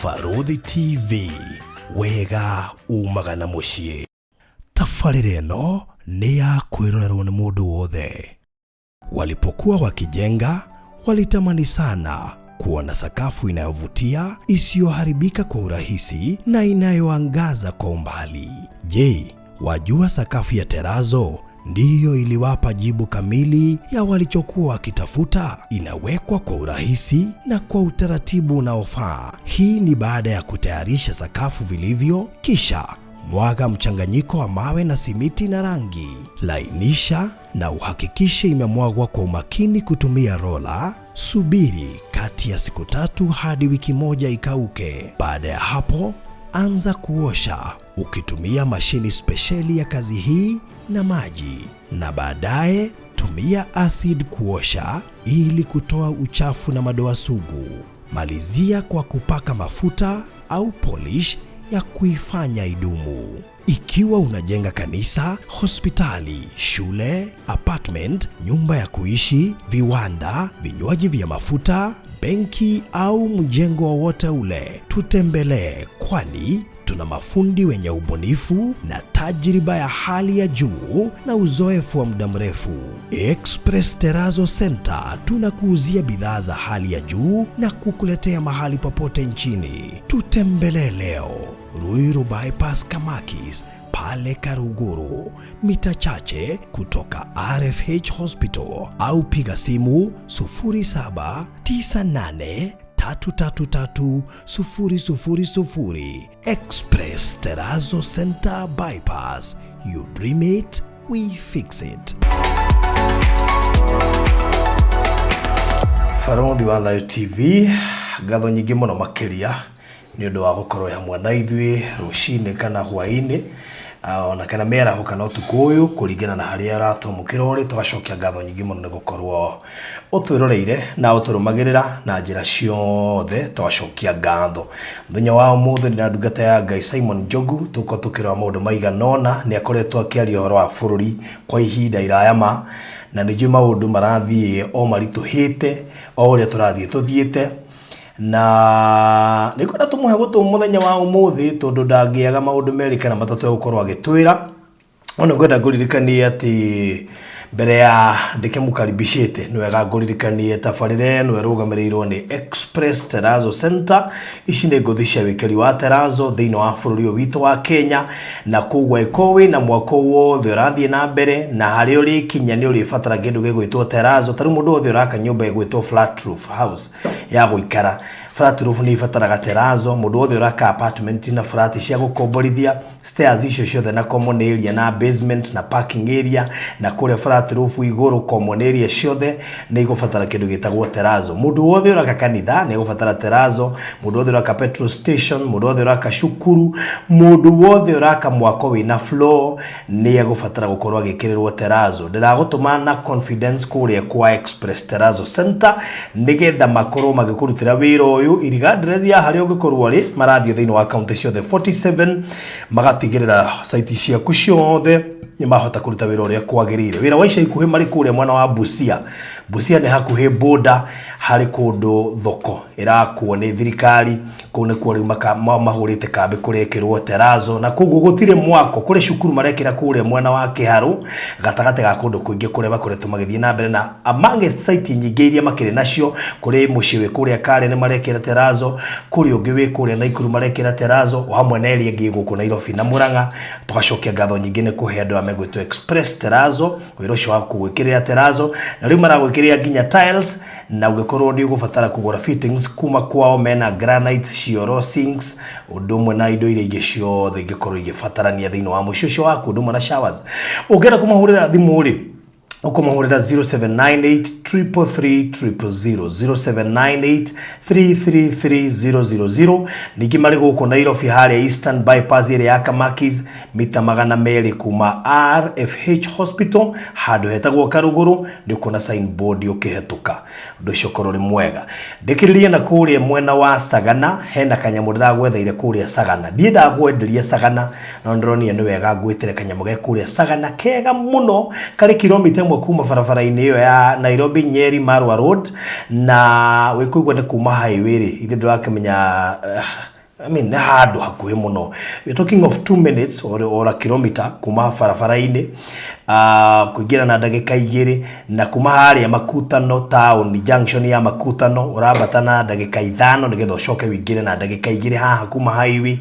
Barũthi TV, wega umaga na mũciĩ. Tabarĩra ĩno nĩ ya kwĩrorerwo nĩ mũndũ wothe. Walipokuwa wakijenga, walitamani sana kuona sakafu inayovutia, isiyoharibika kwa urahisi na inayoangaza kwa umbali. Je, wajua sakafu ya terazo ndiyo iliwapa jibu kamili ya walichokuwa wakitafuta? Inawekwa kwa urahisi na kwa utaratibu unaofaa. Hii ni baada ya kutayarisha sakafu vilivyo, kisha mwaga mchanganyiko wa mawe na simiti na rangi. Lainisha na uhakikishe imemwagwa kwa umakini kutumia rola. Subiri kati ya siku 3 hadi wiki 1 ikauke. Baada ya hapo, anza kuosha ukitumia mashini spesheli ya kazi hii na maji, na baadaye tumia acid kuosha ili kutoa uchafu na madoa sugu. Malizia kwa kupaka mafuta au polish ya kuifanya idumu. Ikiwa unajenga kanisa, hospitali, shule, apartment, nyumba ya kuishi, viwanda, vinywaji vya mafuta, benki au mjengo wowote ule, tutembelee, kwani tuna mafundi wenye ubunifu na tajriba ya hali ya juu na uzoefu wa muda mrefu. Express Terrazzo Center tunakuuzia bidhaa za hali ya juu na kukuletea mahali popote nchini. Tutembelee leo Ruiru Bypass Kamakis pale Karuguru, mita chache kutoka RFH Hospital, au piga simu 0798 333 000. Express Terrazzo Center Bypass. You dream it, we fix it. Barũthi wa Thayo TV, ngatho nyingĩ mũno makĩria nĩ ũndũ wa gũkorwo hamwe na ithuĩ rũcinĩ kana hwaĩ-inĩ, ona kana mĩaraho kana ũtukũ ũyũ, kũringana na harĩa ũratwamũkĩra ũrĩ. Tũgacokia ngatho nyingĩ mũno nĩ gũkorwo ũtwĩroreire na ũtũrũmagĩrĩra na njĩra ciothe, tũgacokia ngatho. Mũthenya wa ũmũthĩ ndĩna ndungata ya Ngai Simon Njogu, tũgũkorwo tũkĩrora maũndũ maigana ũna. Nĩ akoretwo akĩaria ũhoro wa bũrũri kwa ihinda iraya ma, na nĩ njũĩ maũndũ marathiĩ o maritũhĩte o ũrĩa tũrathiĩ tũthiĩte, na nĩ kwenda tũmũhe gũtũ mũthenya wa ũmũthĩ, tondũ ndangĩaga maũndũ merĩ kana matatũ egũkorwo agĩtwĩra. No nĩ ngwenda ngũririkanie atĩ mbere ya ndĩkĩmũkaribicĩte, nĩ wega ngũririkanie tabarĩra ĩno ĩrũgamĩrĩirwo nĩ Express Terrazzo Center. Ici nĩ ngũthi cia wĩkĩri wa terrazzo thĩinĩ wa bũrũri ũyũ witũ wa Kenya, na koguo angĩkorwo wĩna mwako wothe ũrathiĩ na mbere na harĩa ũrĩkinya nĩ ũrĩbatara kĩndũ gĩgwĩtwo terrazzo. Ta rĩu mũndũ wothe ũraka nyũmba ĩgwĩtwo flat roof house ya gũikara, flat roof nĩ ibataraga terrazzo. Mũndũ wothe ũraka apartment na flat cia gũkomborithia, stairs icio ciothe na common area na basement na parking area na kũrĩa flat roof igũrũ, common area ciothe nĩ igũbatara kĩndũ gĩtagwo terrazzo. Mũndũ wothe ũraka kanitha nĩ egũbatara terrazzo, mũndũ wothe ũraka petrol station, mũndũ wothe ũraka cukuru, mũndũ wothe ũraka mwako wĩna floor nĩ egũbatara gũkorwo agĩkĩrĩrwo terrazzo. Ndĩragũtũma na confidence kũrĩa kwa Express Terrazzo Center nĩgetha makorwo magĩkũrutĩra wĩra ũyũ irregardless ya harĩa ũngĩkorwo ũrĩ. Marathiĩ thĩinĩ wa kaunti ciothe 47, magatigĩrĩra site ciaku ciothe nĩ mahota kũruta wĩra ũrĩa kwagĩrĩire. Wĩra wa ica ikuhĩ marĩ kũrĩa mwena wa Busia. Busia nĩ hakuhĩ border, harĩ kũndũ thoko ĩrakwo nĩ thirikari. Kũu nĩkuo rĩu mahũrĩte kambĩ kũrekĩrwo terrazzo, na koguo gũtirĩ mwako. Kũrĩ cukuru marekĩra kũrĩa mwena wa Kĩharũ, gatagatĩ ga kũndũ kũingĩ kũrĩa makoretwo magĩthiĩ na mbere na amongst site nyingĩ iria makĩrĩ nacio. Kũrĩ mũciĩ wĩ kũrĩa Karen nĩ marekĩra terrazzo, kũrĩ ũngĩ wĩ kũrĩa Naikuru marekĩra terrazzo, o hamwe na ĩrĩa ĩngĩ gũkũ Nairobi na Murang'a. Tũgacokia ngatho nyingĩ nĩ kũhe andũ aya megwĩtwo Express Terrazzo wĩra ũcio wa kũgwĩkĩrĩra terrazzo, na rĩu maragwĩkĩrĩra nginya tiles. Na ũngĩkorwo nĩ ũgũbatara kũgũra fittings kuma kwao, mena granite, cioro, sinks, ũndũ ũmwe na indo iria ingĩ ciothe ingĩkorwo igĩbatarania thĩinĩ wa mũciĩ ũcio waku, ũndũ ũmwe na showers. Ũngĩenda kũmahũrĩra thimũ rĩ, ũkũmahũrĩra 0798 333 000, 0798 333 000. Ningĩ marĩ gũkũ Nairobi harĩa Eastern Bypass ĩrĩa ya Kamakis, mita 200 kuma RFH Hospital, handũ hetagwo Karuguru, nĩ ũkuona signboard ũkĩhetũka. Ũndũ ũcio ũkorwo ũrĩ mwega. Ndĩkĩrĩrie na kũrĩa mwena wa Sagana, hena kanyamũ ndĩragwetheire kũrĩa Sagana. Ndiendaga kwenderia Sagana, no ndĩronire nĩ wega ngwĩtĩre kanyamũ ge kũrĩa Sagana kega mũno, karĩ kilomita 1 kuma barabara-inĩ ĩyo ya Nairobi Nyeri Marwa Road, na wĩkũigua nĩ kuma highway rĩ, ithe ndĩrakĩmenya. I mean, nĩ handũ hakuhĩ mũno. We're talking of 2 minutes or a kilometer kuma barabara-inĩ, kũingĩra na ndagĩka 2, na kuma harĩa Makutano town, junction ya Makutano, ũrambata na ndagĩka 5 nĩgetha ũcoke wĩingĩre na ndagĩka 2 haha kuma highway.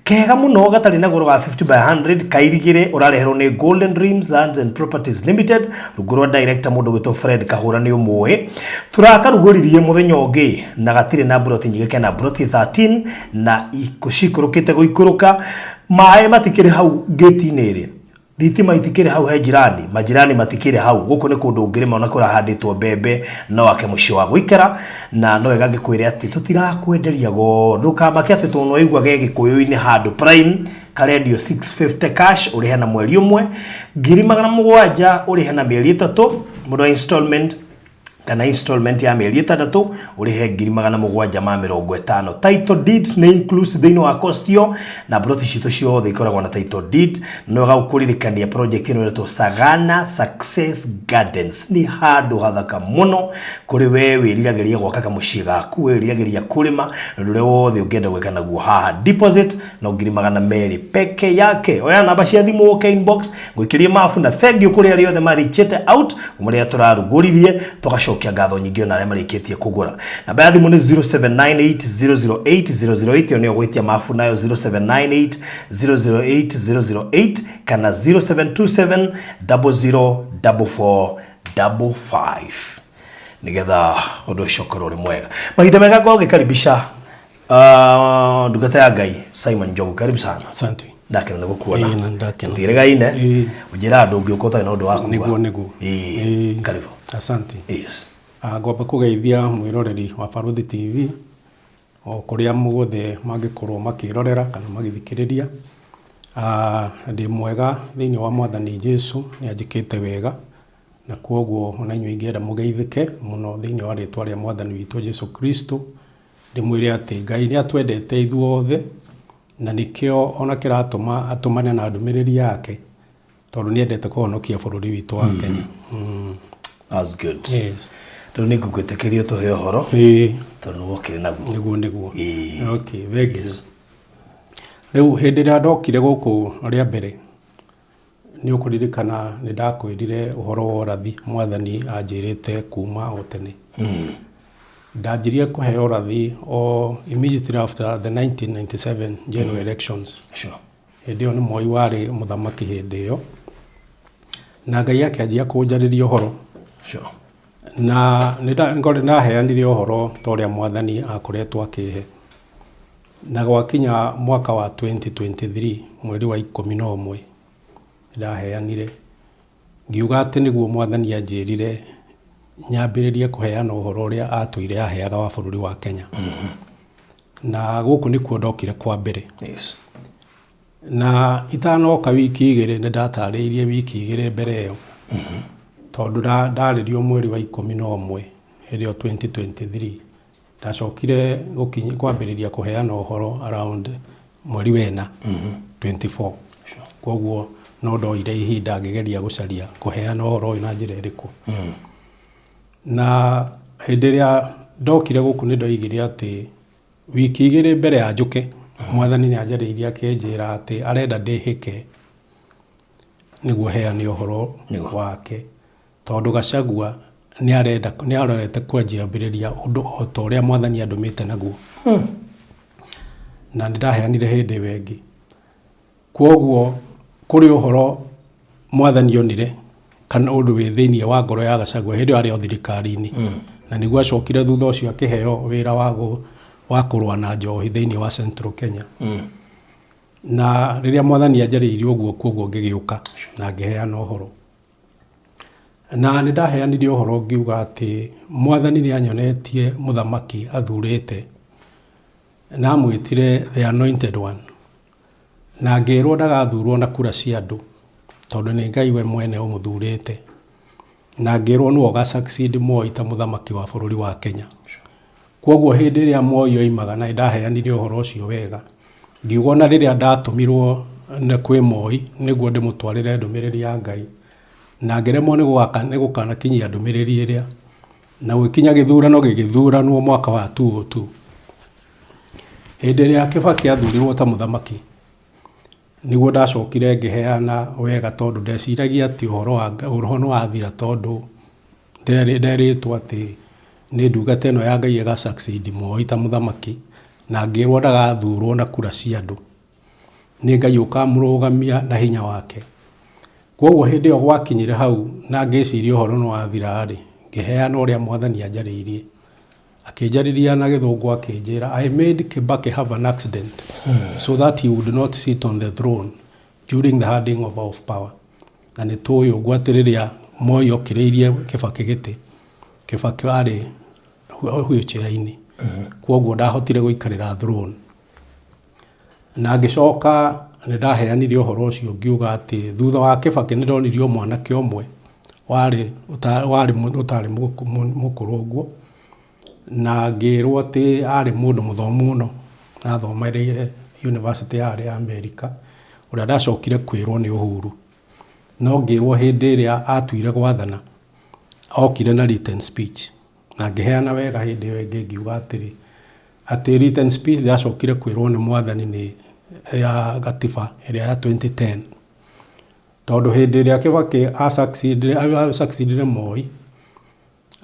Kega mũno, gatarĩ na goro, ga 50 by 100, kairigĩre. Ũrareherwo nĩ Golden Dreams Lands and Properties Limited, rungu rwa director mũndũ gwĩtwo Fred Kahũra, nĩ ũmũĩ. Tũrakarugũririe mũthenya ũngĩ na gatirĩ na mburoti nyingĩ, kena mburoti 13 na cikũrũkĩte gũikũrũka. Maĩ matikĩrĩ hau ngĩti-inĩ ĩrĩ, thitima itikĩrĩ hau, he jirani, majirani matikĩrĩ hau. Gũkũ nĩ kũndũ ũngĩrĩma, ona kũrahandĩtwo mbembe, no wake mũciĩ wa gũikara. Na no wega ngĩkwĩre atĩ tũtirakwenderia goro, ndũkamake atĩ tondũ nĩwaigua ge gĩkũyũ-inĩ handũ prime karendio 650 cash, ũrĩhe na mweri ũmwe, 700,000 ũrĩhe na mĩeri 3, mũndũ wa installment kana installment ya mĩeri 6, ũrĩhe 750,000. Title deed nĩ inclusive thĩinĩ wa cost ĩyo, na ploti citũ ciothe ikoragwo na title deed. No gagũkũririkania project ĩno ĩretwo Sagana Success Gardens, nĩ handũ hathaka mũno kũrĩ we wĩriragĩria gwaka kamũciĩ gaku, we wĩriragĩria kũrĩma na ũndũ ũrĩa wothe ũngĩenda gwĩka naguo haha. Deposit no 200,000 peke yake. Oya namba cia thimũ, ũke inbox ngũikĩrie mabu. Na thank you kũrĩ arĩa othe marĩchĩte out marĩa tũrarugũririe, tũgacokia ngatho nyingĩ ona arĩa marĩkĩtie kũgũra. Namba ya thimũ nĩ 0798008008, ĩyo nĩyo gwĩtia mabu nayo, 0798008008 kana 0727 004455, nigetha ũndũ ũcio ũkorwo ũrĩ mwega. Mahinda mega ngorwo ngĩkaribisha ndungata ya Ngai Simon Njogu, karibu sana. Asante. Ndakena nĩ gũkuona. Ĩĩ, na ndakena. Tũtiĩrĩgaine. Ĩĩ. Ũnjĩra andũ ũngĩũka ũtarĩ na ũndũ wa kuga. Nĩguo, nĩguo. Ĩĩ. Ĩĩ. Karibu. Asante. Yes. Ngwamba kũgeithia mwĩroreri wa Barũthi TV o kũrĩa guothe mangĩkorwo makĩrorera kana magĩthikĩrĩria. Ndĩ mwega thĩinĩ wa Mwathani Jesu, nĩ anjĩkĩte wega, na kwoguo ona inyuĩ ingĩenda mũgeithĩke mũno thĩinĩ wa rĩtwa rĩa Mwathani witũ Jesu Kristo. Ndĩmwĩre atĩ Ngai nĩ atwendete ithuothe, na nĩkĩo ona kĩratũma atũmane na ndũmĩrĩri yake, tondũ nĩ endete kũhonokia bũrũri witũ wa Kenya. That's good. Yes. Rĩu nĩ ngũgwĩtĩkĩria tũhe ũhoro, Ĩĩ. tondũ nĩ wokire naguo. Nĩguo. Ĩĩ. Okay, thank you. Rĩu hĩndĩ ĩrĩa ndokire gũkũ rĩa mbere, nĩ ũkũririkana nĩ ndakwĩrire ũhoro wa ũrathi Mwathani anjĩrĩte kuma o tene. Ndanjirie kũheo ũrathi o immediately after the 1997 general elections. Hĩndĩ ĩyo nĩ Moi warĩ mũthamaki hĩndĩ ĩyo, na Ngai akĩanjia kũnjarĩria ũhoro. Na nĩ ndaheanire ũhoro ta ũrĩa Mwathani akoretwo akĩhe, na gwakinya mwaka wa 2023 mweri wa 11, ndaheanire ngiuga atĩ nĩguo Mwathani anjĩrire nyambĩrĩrie kũheana ũhoro ũrĩa atũire aheaga wa bũrũri wa Kenya, na gũkũ nĩkuo ndokire kwa mbere. Na itanoka wiki 2, nĩ ndatarĩirie wiki 2 mbere ĩyo, tondũ ndarĩrio mweri wa 11 hĩndĩ ĩyo 2023, ndacokire kwambĩrĩria kũheana ũhoro around mweri wena 24. Koguo no ndoire ihinda ngĩgeria gũcaria kũheana ũhoro ũyũ na njĩra ĩrĩkũ. Na hĩndĩ ĩrĩa ndokire gũkũ, nĩ ndoigire atĩ wiki 2 mbere ya njũke, Mwathani nĩ anjarĩirie akĩnjĩra atĩ arenda ndĩhĩke nĩguo heane ũhoro wake, tondũ Gachagua nĩ arenda, nĩ arorete kwanjiambĩrĩria ũndũ o ta ũrĩa Mwathani andũmĩte naguo. Na nĩ ndaheanire hĩndĩ ĩyo ĩngĩ. Kwoguo kũrĩ ũhoro Mwathani onire kana ũndũ wĩ thĩinĩ wa ngoro ya Gachagua hĩndĩ ĩyo arĩ o thirikari-inĩ, na nĩguo acokire thutha ũcio akĩheo wĩra wa kũrũa na njohi thĩinĩ wa Central Kenya. Na rĩrĩa Mwathani anjarĩirie ũguo, koguo ngĩgĩũka na ngĩheana ũhoro. Na nĩ ndaheanire ũhoro ngiuga atĩ Mwathani nĩ anyonetie mũthamaki athurĩte na amwĩtire the anointed one, na ngĩrwo ndagathurwo na kura cia andũ, tondũ nĩ Ngai we mwene ũmũthurĩte, na ngĩrwo nĩwe ũga succeed Moi ta mũthamaki wa bũrũri wa Kenya. Kwoguo hĩndĩ ĩrĩa Moi oimaga, na nĩ ndaheanire ũhoro ũcio wega, ngiuga ona rĩrĩa ndatũmirwo nĩ kwĩ Moi nĩguo ndĩmũtwarĩre ndũmĩrĩri ya Ngai, na ngĩremwo nĩ gũkanakinyia ndũmĩrĩri ĩrĩa, na gũgĩkinya gĩthurano gĩgĩthuranwo mwaka wa 2002. Hĩndĩ ĩrĩa Kĩbakĩ athurirwo ta mũthamaki, nĩguo ndacokire ngĩheana wega tondũ ndeciragia atĩ ũhoro wa ũhoro nĩ wathira tondũ nderĩtwo atĩ nĩ ndungata ĩno ya Ngai ĩga succeed Moi ta mũthamaki, na ngĩrwo ndagathurwo na kura cia andũ, nĩ Ngai ũkamũrũgamia na hinya wake. Kwoguo hĩndĩ ĩyo gwakinyire hau na ngĩciria ũhoro nĩ wathira-rĩ, ngĩheana ũrĩa Mwathani anjarĩirie. Akĩnjarĩria na gĩthũngũ akĩnjĩra, I made Kibaki have an accident so that he would not sit on the throne during the handing over of power. Na nĩ tũĩ ũguo atĩ rĩrĩa Moi okĩrĩirie Kibaki gĩtĩ, Kibaki arĩ wheelchair-inĩ. Kwoguo ndahotire gũikarĩra throne. Na ngĩcoka nĩ ndaheanire ũhoro ũcio ngiuga atĩ thutha wa Kĩbakĩ nĩ ndonirio mwanake ũmwe warĩ warĩ ũtarĩ mũkũrũ ũguo, na ngĩrwo atĩ arĩ mũndũ mũthomu mũno, athomeire university yarĩ ya Amerika, ũrĩa ndacokire kwĩrwo nĩ Uhuru. No ngĩrwo hĩndĩ ĩrĩa atuire gwathana, okire na written speech, na ngĩheana wega hĩndĩ ĩyo ĩngĩ ngiuga atĩrĩ, Atĩ written speech ndacokire kwĩrwo nĩ mwathani nĩ ya gatiba ĩrĩa ya 2010. Tondũ hĩndĩ ĩrĩa Kĩbakĩ a succeedire Moi,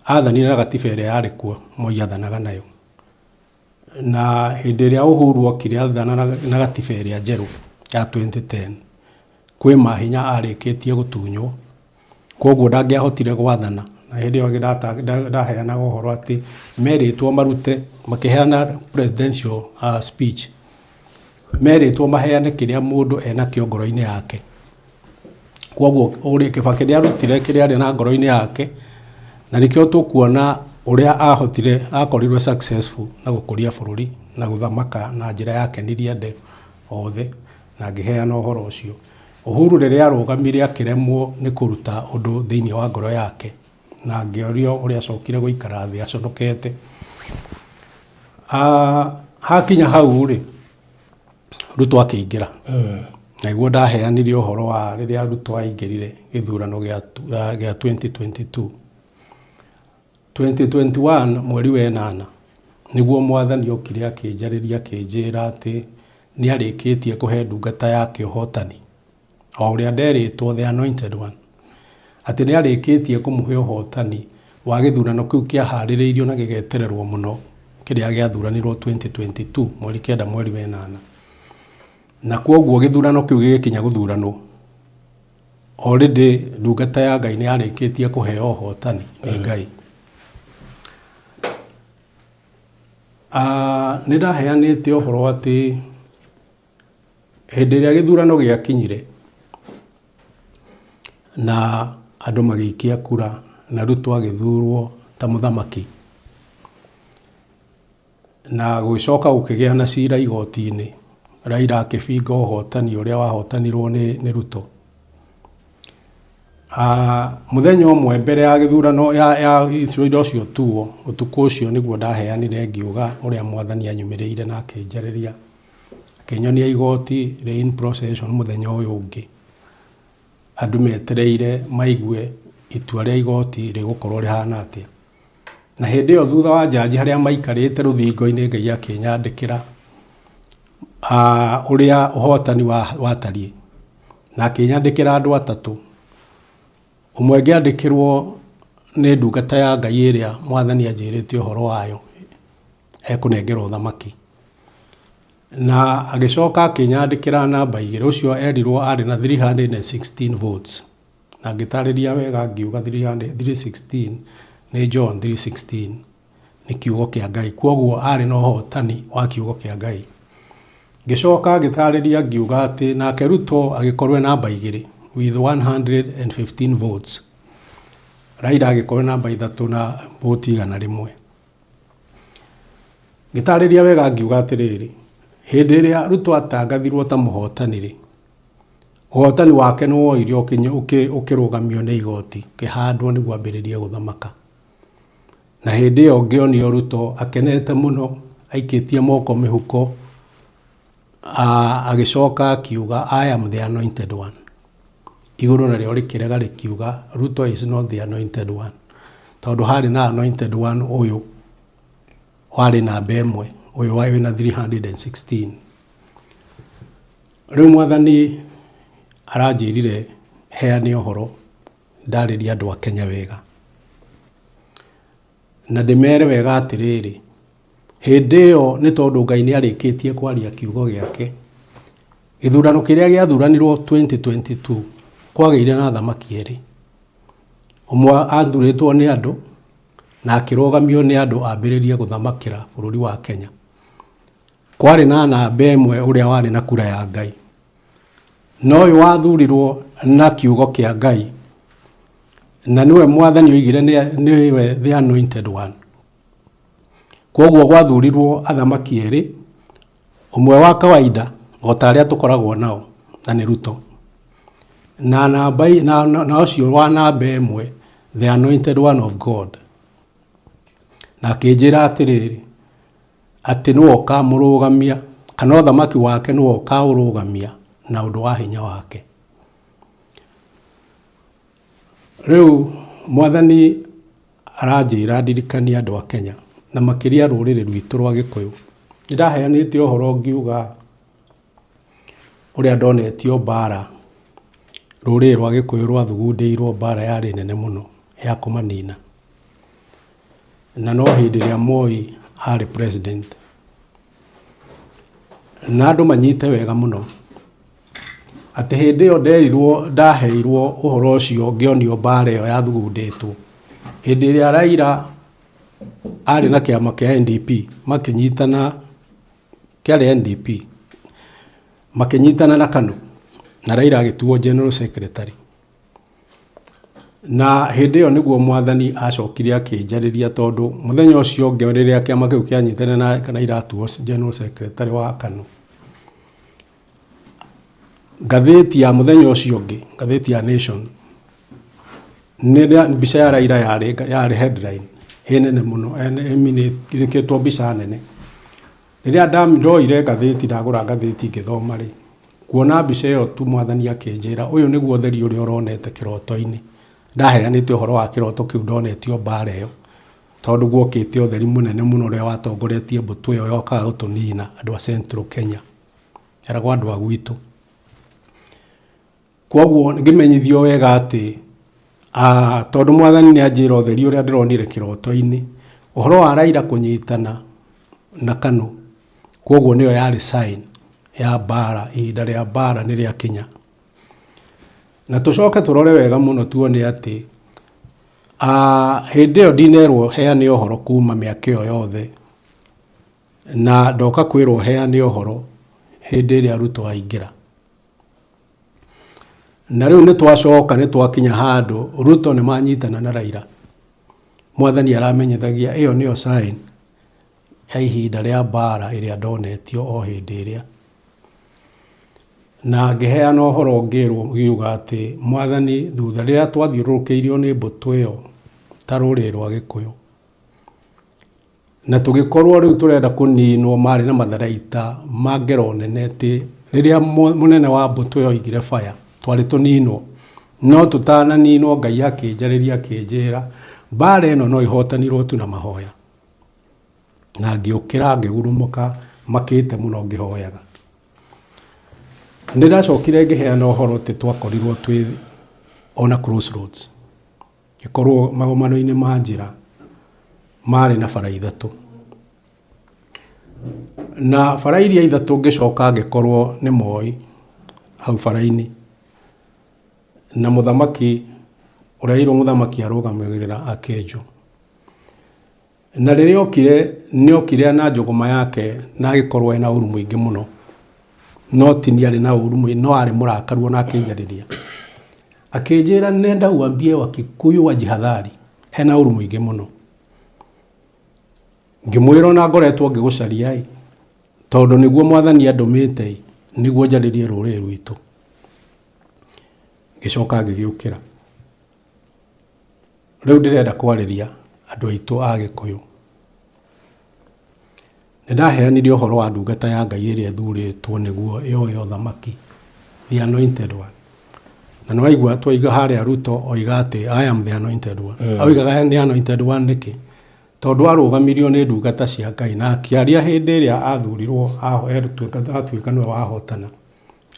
athanire na gatiba ĩrĩa yarĩ kuo Moi athanaga nayo. Na hĩndĩ ĩrĩa Uhuru okire athana na gatiba ĩrĩa njerũ ya 2010, kwĩ mahinya arĩkĩtie gũtunywo. Kwoguo ndangĩahotire gwathana. Na hĩndĩ ĩyo ndaheanaga ũhoro atĩ merĩtwo marute, makĩheana presidential speech, merĩtwo maheane kĩrĩa mũndũ enakĩo ngoro-inĩ yake. Kwoguo Kĩbakĩ nĩarutire kĩrĩa arĩ na ngoro-inĩ yake, na nĩkĩo tũkuona ũrĩa ahotire, akorirwo e successful na gũkũria bũrũri na gũthamaka na njĩra yakenirie andũ othe, na ngĩheana ũhoro ũcio. Uhuru rĩrĩa arũgamire akĩremwo nĩ kũruta ũndũ thĩinĩ wa ngoro yake na ngĩorio ũrĩa acokire gũikara thĩ aconokete. Hakinya hau rĩ, Ruto akĩingĩra. Na nĩguo ndaheanire ũhoro wa rĩrĩa Ruto aingĩrire gĩthurano gĩa 2022. 2021 mweri wa ĩnana nĩguo mwathani okire akĩnjarĩria akĩnjĩra atĩ nĩ arĩkĩtie kũhe ndungata yake ũhotani o ũrĩa nderĩtwo the anointed one atĩ nĩ arĩkĩtie kũmũhe ũhotani wa gĩthurano kĩu kĩaharĩrĩirio na gĩgetererwo mũno kĩrĩa gĩathuranirwo 2022 mweri kenda mweri wa ĩnana na kwoguo gĩthurano kĩu gĩgĩkinya gũthuranwo Already ndungata ya Ngai nĩ yarĩkĩtie kũheo ũhotani nĩ Ngai. Ah, nĩ ndaheanĩte ũhoro atĩ hĩndĩ ĩrĩa gĩthurano gĩakinyire na andũ magĩikia kura na Ruto agĩthurwo ta mũthamaki, Na gũgĩcoka gũkĩgĩa na cira igoti-inĩ, Raila akĩbinga ũhotani ũrĩa wahotanirwo nĩ, nĩ Ruto. Mũthenya ũmwe mbere ya gĩthurano ya, ya cira ũcio ũtuo, ũtukũ ũcio nĩguo ndaheanire ngiuga ũrĩa mwathani anyumĩrĩire na akĩnjarĩria, akĩnyonia igoti rĩ in procession mũthenya ũyũ ũngĩ. Andũ metereire maigue itua rĩa igoti rĩgũkorwo rĩhana atĩa. Na hĩndĩ ĩyo thutha wa njanji harĩa maikarĩte rũthingo-inĩ Ngai akĩnyandĩkĩra ũrĩa ũhotani watariĩ. Na akĩnyandĩkĩra andũ atatũ. Ũmwe ngĩandĩkĩrwo nĩ ndungata ya Ngai ĩrĩa mwathani anjĩrĩte ũhoro wayo ekũnengerwo ũthamaki. Na agĩcoka akĩnyandĩkĩra namba igĩrĩ, ũcio erirwo arĩ na 316 votes. Na ngĩtarĩria wega ngiuga 316 nĩ John 3:16 nĩ kiugo kĩa Ngai. Kwoguo arĩ na ũhotani wa kiugo kĩa Ngai. Ngĩcoka ngĩtarĩria ngiuga atĩ nake Ruto agĩkorwo e namba igĩrĩ with 115 votes. Raila agĩkorwo e namba ithatũ na voti 100. Ngĩtarĩria wega ngiuga atĩrĩrĩ, hĩndĩ ĩrĩa Ruto atangathirwo ta mũhotani-rĩ, Ũhotani wake nĩ woire ũkĩrũgamio nĩ igoti, ũkĩhandwo nĩguo ambĩrĩrie gũthamaka. Na hĩndĩ ĩyo ngĩonio Ruto akenete mũno, aikĩtie moko mĩhuko, agĩcoka akiuga I am the anointed one. Igũrũ narĩo rĩkĩrega rĩkiuga Ruto is not the anointed one. Tondũ harĩ na anointed one ũyũ warĩ namba ĩmwe, Ũyũ wa wĩna 316. Rĩu mwathani aranjĩrire heane ũhoro ndarĩrie andũ a Kenya wega. Na ndĩmere wega atĩrĩrĩ, hĩndĩ ĩyo nĩ tondũ Ngai nĩ arĩkĩtie kwaria kiugo gĩake. Gĩthurano kĩrĩa gĩathuranirwo 2022 kwagĩire na athamaki erĩ. Ũmwe athurĩtwo nĩ andũ na akĩrũgamio nĩ andũ ambĩrĩrie gũthamakĩra bũrũri wa Kenya. Kwarĩ na namba ĩmwe ũrĩa warĩ na kura ya Ngai. Na ũyũ wathurirwo na kiugo kĩa Ngai, na nĩwe mwathani oigire nĩwe the anointed one. Kwoguo gwathurirwo athamaki erĩ, ũmwe wa kawaida o ta arĩa tũkoragwo nao na nĩ Ruto, na namba na, na ũcio wa namba ĩmwe the anointed one of God. Na akĩnjĩra atĩrĩrĩ, atĩ nĩwe ũkamũrũgamia, kana ũthamaki wake nĩwe ũkaũrũgamia na ũndũ wa hinya wake. Rĩu mwathani aranjĩra ndirikanie andũ a Kenya na makĩria rũrĩrĩ rwitũ rwa Gĩkũyũ. Nĩ ndaheanĩte ũhoro ngiuga ũrĩa ndonetio mbara, rũrĩrĩ rwa Gĩkũyũ rwathugundĩirwo mbara yarĩ nene mũno ya kũmanina. Na no hĩndĩ ĩrĩa Moi arĩ president. Na andũ manyite wega mũno atĩ hĩndĩ ĩyo nderirwo ndaheirwo ũhoro ũcio ngĩonio mbara ĩyo yathugundĩtwo, hĩndĩ ĩrĩa Raila arĩ na kĩama kĩa NDP makĩnyitana, kĩarĩ NDP, makĩnyitana na KANU na Raila agĩtuo general secretary. Na hĩndĩ ĩyo nĩguo mwathani acokire akĩnjarĩria tondũ mũthenya ũcio ũngĩ rĩrĩa kĩama kĩu kĩanyitanire na Raila atuo general secretary wa KANU, ngathĩti ya mũthenya ũcio ũngĩ, ngathĩti ya Nation, nĩ mbica ya Raila yarĩ yarĩ headline ĩ nene mũno ĩkĩrĩtwo mbica nene. Rĩrĩa ndoire ngathĩti ndagũra ngathĩti ngĩthoma rĩ, kuona mbica ĩyo tu mwathani akĩnjĩra ũyũ nĩguo ũtheri ũrĩa ũronete kĩroto-inĩ. Ndaheanĩte ũhoro wa kĩroto kĩu ndonetio mbara ĩyo, tondũ guokĩte ũtheri mũnene mũno ũrĩa watongoretie mbũtũ ĩyo yokaga gũtũnina andũ a Central Kenya, eragwo andũ a gwitũ. Kwoguo ngĩmenyithio wega atĩ ah, tondũ mwathani nĩ anjĩra ũtheri ũrĩa ndĩronire kĩroto-inĩ, ũhoro wa Raila kũnyitana na KANU, kwoguo nĩyo yarĩ sign ya mbara, ihinda rĩa mbara nĩ rĩakinya. Na tũcoke tũrore wega mũno tuone atĩ ah, hĩndĩ ĩyo ndinerwo heane ũhoro kuma mĩaka ĩyo yothe, na ndoka kwĩrwo heane ũhoro hĩndĩ ĩrĩa Ruto aingĩra. Na rĩu nĩ twacoka nĩ twakinya handũ Ruto nĩ manyitana na Raila. Mwathani aramenyithagia ĩyo nĩyo sign ya ihinda rĩa mbara ĩrĩa ndonetio o hĩndĩ ĩrĩa. Na ngĩheana ũhoro ngĩrwo ngiuga atĩ mwathani thutha rĩrĩa twathiũrũrũkĩirio nĩ mbũtũ ĩyo ta rũrĩrĩ rwa Gĩkũyũ, Na tũgĩkorwo rĩu tũrenda kũninwo marĩ na matharaita ma ngero nene atĩ rĩrĩa mũnene wa mbũtũ ĩyo oigire fire, twarĩ tũninwo. No tũtananinwo Ngai akĩnjarĩria akĩnjĩra, mbara ĩno no ĩhotanirwo tu na mahoya. Na ngĩũkĩra ngĩgurumũka makĩte mũno ngĩhoyaga. Nĩ ndacokire ngĩheana ũhoro atĩ twakorirwo twĩ on a crossroads. Ngĩkorwo magomano-inĩ ma njĩra marĩ na bara ithatũ. Na bara iria ithatũ ngĩcoka ngĩkorwo nĩ Moi hau bara-inĩ, na mũthamaki ũrĩa ĩirwo mũthamaki arũgamagĩrĩra akĩenjwo. Na rĩrĩa okire, nĩ okire na njũgũma yake na agĩkorwo ena ũru mũingĩ mũno. No ti niĩ arĩ na ũru mũingĩ, no arĩ mũrakaru ona akĩnjarĩria. Akĩnjĩra nenda uambie Wakikuyu wajihadhari, ena ũru mũingĩ mũno. Ngĩmwĩra ona ngoretwo ngĩgũcaria ĩ, tondũ nĩguo mwathani andũmĩte ĩ, nĩguo njarĩrie rũrĩrĩ rwitũ. Ngĩcoka ngĩgĩũkĩra. Rĩu ndĩrenda kwarĩria andũ aitũ a Gĩkũyũ. Nĩ ndaheanire ũhoro wa ndungata ya Ngai ĩrĩa ĩthurĩtwo nĩguo yoe ũthamaki, the anointed one. Na nĩ waigua twaiga harĩa Ruto oiga atĩ I am the anointed one. Oigaga nĩ anointed one nĩkĩ? Tondũ arũgamirio nĩ ndungata cia Ngai na akĩaria hĩndĩ ĩrĩa athurirwo atuĩka nĩwe wahotana,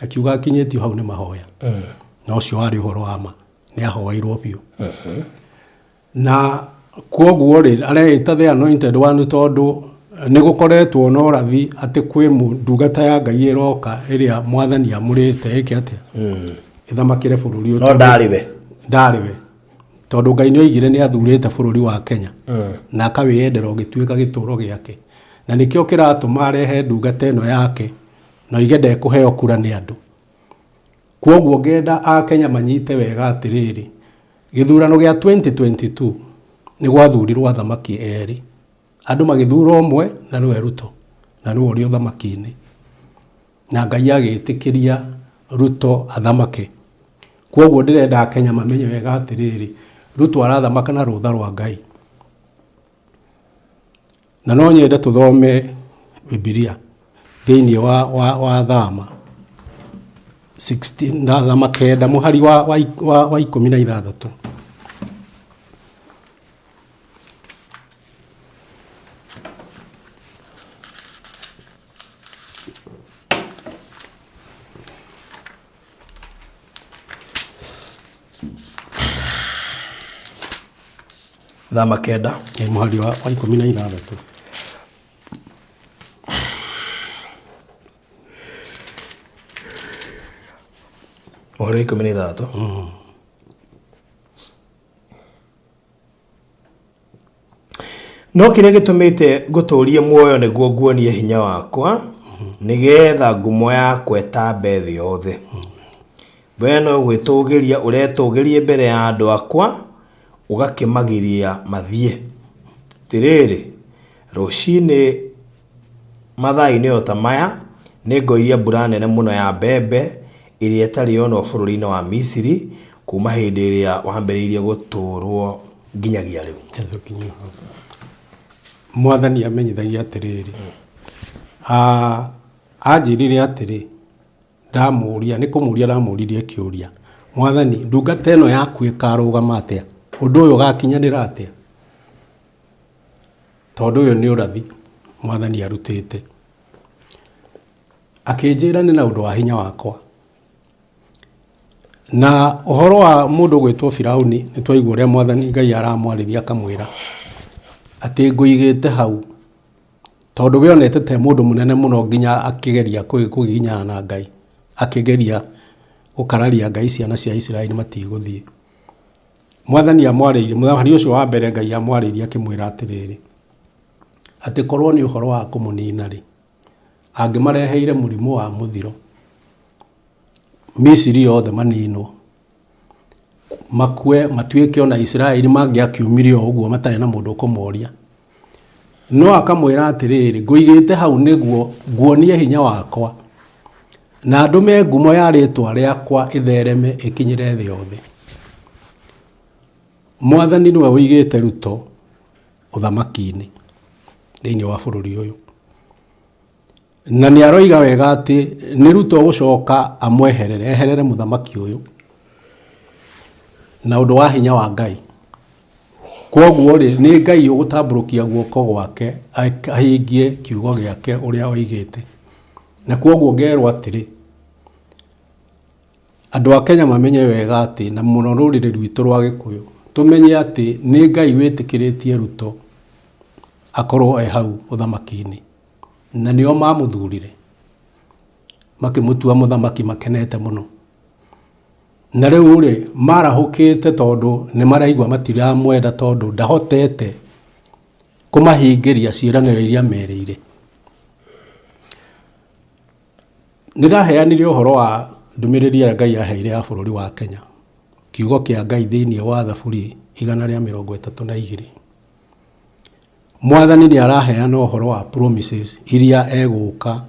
akiuga akinyĩtio hau nĩ mahoya. Na ũcio warĩ ũhoro wa ma, nĩ ahoeirwo biũ. Na kwoguo rĩ, areĩta the anointed one tondũ nĩ gũkoretwo na ũrathi atĩ kwĩ ndungata ya Ngai ĩroka ĩrĩa mwathani amũrĩte ĩke atĩa? Ĩthamakĩre bũrũri ũyũ. No ndarĩ we. Ndarĩ we. Tondũ Ngai nĩ oigire nĩ athurĩte bũrũri wa Kenya na akawĩyendera ũgĩtuĩka gĩtũũro gĩake. Na nĩkĩo kĩratũma arehe ndungata ĩno yake na oige ndekũheo kura nĩ andũ. Kwoguo ngenda Akenya manyite wega atĩrĩrĩ, gĩthurano gĩa 2022 nĩ gwathurirwo athamaki erĩ. Andũ magĩthura ũmwe na nĩwe Ruto, na nĩwe ũrĩ ũthamaki-inĩ. Na Ngai agĩtĩkĩria Ruto athamake. Kwoguo ndĩrenda Akenya mamenye wega atĩrĩrĩ, Ruto arathamaka na rũtha rwa Ngai. Na no nyende tũthome Bibilia thĩinĩ wa, wa, wa Thama 16, na Thama kenda mũhari wa, wa, wa, wa 16. Thama kenda. Ĩ, mũhari wa, wa 16. Mũhari wa 16. No kĩrĩa gĩtũmĩte ngũtũũrie muoyo nĩguo nguonie hinya wakwa, nĩgeetha ngumo yakwa ĩtambe thĩ yothe. Wee no gwĩtũũgĩria ũretũũgĩria mbere ya andũ akwa, ũgakĩmagiria mathiĩ. Atĩrĩrĩ, rũcinĩ Mathaa-inĩ o ta maya, nĩngoiria mbura nene mũno ya mbembe, ĩrĩa ĩtarĩ yonwo bũrũri-inĩ wa Misiri kuuma hĩndĩ ĩrĩa wambĩrĩirie gũtũũrũo nginyagia rĩu. Mwathani amenyithagia atĩrĩrĩ, anjĩrire atĩrĩ, ndamũria, nĩ kũmũria ndamũririe kĩũria, Mwathani, ndungata ĩno yaku ĩkarũgama atĩa? Ũndũ ũyũ ũgakinyanĩra atĩa? Tondũ ũyũ nĩ ũrathi mwathani arutĩte. Akĩnjĩra nĩ na ũndũ wa hinya wakwa. Na ũhoro wa mũndũ gwĩtwo Firauni nĩ twaigua ũrĩa mwathani Ngai aramwarĩria akamwĩra atĩ ngũigĩte hau tondũ we onete te mũndũ mũnene mũno nginya akĩgeria kũgiginyana na Ngai, akĩgeria gũkararia Ngai ciana cia Isiraeli matigũthiĩ. Mwathani amwarĩirie, mũhari ũcio wa mbere Ngai amwarĩirie akĩmwĩra atĩrĩrĩ, atĩ korwo nĩ ũhoro wa kũmũnina-rĩ, angĩmareheire mũrimũ wa mũthiro, Misiri yothe maninwo, makue matuĩke ona Isiraeli mangĩakiumire o ũguo matarĩ na mũndũ ũkũmoria. No akamwĩra atĩrĩrĩ, ngũigĩte hau nĩguo nguonie hinya wakwa, na ndũme ngumo ya rĩtwa rĩakwa ĩthereme ĩkinyĩre thĩ yothe. Mwathani nĩwe ũigĩte Ruto ũthamaki-inĩ thĩinĩ wa bũrũri ũyũ. Na nĩ aroiga wega atĩ nĩ Ruto ũgũcoka amweherere, eherere mũthamaki ũyũ na ũndũ wa hinya wa Ngai. Kwoguo rĩ, nĩ Ngai ũgũtambũrũkia guoko gwake ahingie kiugo gĩake ũrĩa oigĩte. Na kwoguo ngerwo atĩrĩ, andũ a Kenya mamenye wega atĩ, na mũno rũrĩrĩ rwitũ rwa Gĩkũyũ, tũmenye atĩ nĩ Ngai wĩtĩkĩrĩtie Ruto akorwo e hau ũthamaki-inĩ. Na nĩo mamũthurire, makĩmũtua mũthamaki makenete mũno. Na rĩu rĩ, marahũkĩte tondũ nĩ maraigua matiramwenda tondũ ndahotete kũmahingĩria ciĩranĩro iria amerĩire. Nĩ ndaheanire ũhoro wa ndũmĩrĩri ĩrĩa Ngai aheire ya bũrũri wa Kenya, kiugo kĩa Ngai thĩinĩ wa Thaburi 132. Mwathani nĩ araheana ũhoro wa promises iria egũka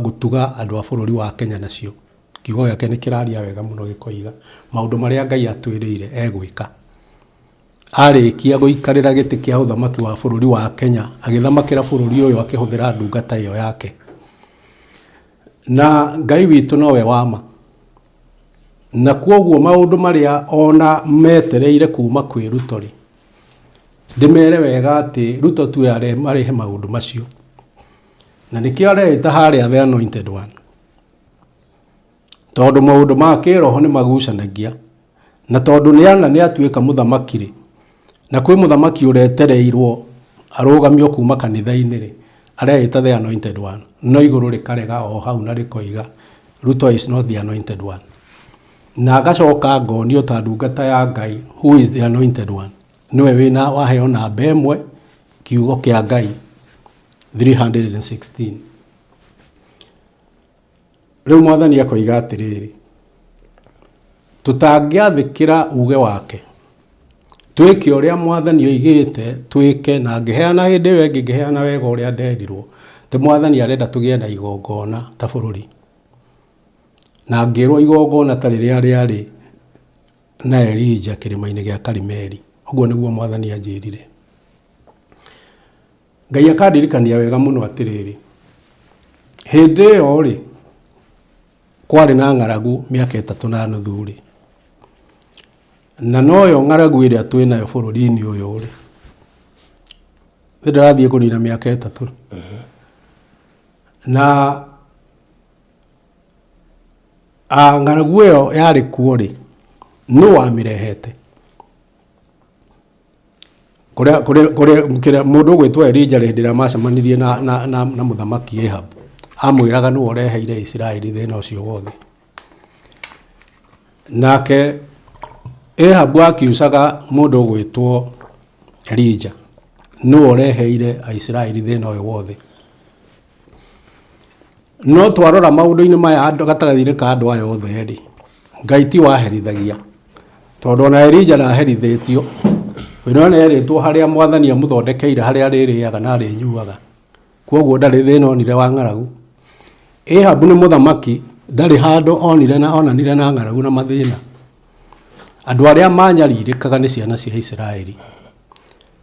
gũtuga andũ a bũrũri wa Kenya nacio. Kiugo gĩake nĩ kĩraria wega mũno gĩkoiga maũndũ marĩa Ngai atwĩrĩire egwĩka. Arĩkia gũikarĩra gĩtĩ kĩa ũthamaki wa bũrũri wa Kenya, agĩthamakĩra bũrũri ũyũ akĩhũthĩra ndungata ĩyo yake. Na Ngai witũ nowe wa ma. Na kwoguo maũndũ marĩa ona metereire kuma kwĩ Ruto rĩ, Ndĩmere wega atĩ Ruto tuwe arehe maũndũ macio. Na nĩkĩo areĩta harĩa the anointed one. Tondũ maũndũ ma kĩroho nĩ magucanagia. Na tondũ nĩ ana nĩ atuĩka mũthamaki rĩ, na kwĩ mũthamaki ũretereirwo arũgamio kuma kanitha-inĩ rĩ, areĩta the anointed one. No igũrũ rĩkarega o hau na rĩkoiga Ruto is not the anointed one. Na ngacoka ngonio ta ndungata ya Ngai who is the anointed one. Nĩwe wĩna waheo namba ĩmwe kiugo kĩa Ngai 316. Rĩu mwathani akoiga atĩrĩrĩ, tũtangĩathĩkĩra uge wake, twĩke ũrĩa mwathani oigĩte twĩke, na ngĩheana hĩndĩ ĩyo ĩngĩ ngĩheana wega ũrĩa nderirwo, atĩ mwathani arenda tũgĩe na igongona ta bũrũri. Na ngĩrwo igongona ta rĩrĩa rĩarĩ na Elija kĩrĩma-inĩ gĩa Karimeli. Ũguo nĩguo mwathani anjĩrire. Ngai akandirikania wega mũno atĩrĩrĩ, hĩndĩ ĩyo rĩ, kwarĩ na ng'aragu mĩaka ĩtatũ na nuthu rĩ, na noyo ng'aragu ĩrĩa twĩ nayo bũrũri-inĩ ũyũ rĩ, nĩ ndĩrathiĩ kũnina mĩaka ĩtatũ na a, ng'aragu ĩyo yarĩ kuo rĩ, nũ wamĩrehete? Kũrĩa kũrĩa kũrĩa kĩrĩa mũndũ ũgwĩtwo Elija hĩndĩ ĩrĩa macemanirie na, na, na, na mũthamaki Ahab amwĩraga nĩwe ũreheire Isiraeli thĩna ũcio wothe. Nake Ahabu akiucaga mũndũ ũgwĩtwo Elija nĩwe ũreheire Aisiraeli thĩna ũyũ wothe. No twarora maũndũ-inĩ maya andũ gatagatĩ-inĩ ka andũ aya othe rĩ, Ngai ti waherithagia. Tondũ ona Elija ndaherithĩtio, we no erĩtwo harĩa mwathani amũthondekeire harĩa arĩrĩaga na arĩnyuaga. Kwoguo ndarĩ thĩna onire wa ng'aragu. Ahabu nĩ mũthamaki, ndarĩ handũ onire na onanire na ng'aragu na mathĩna. Andũ arĩa manyarirĩkaga nĩ ciana cia Isiraeli.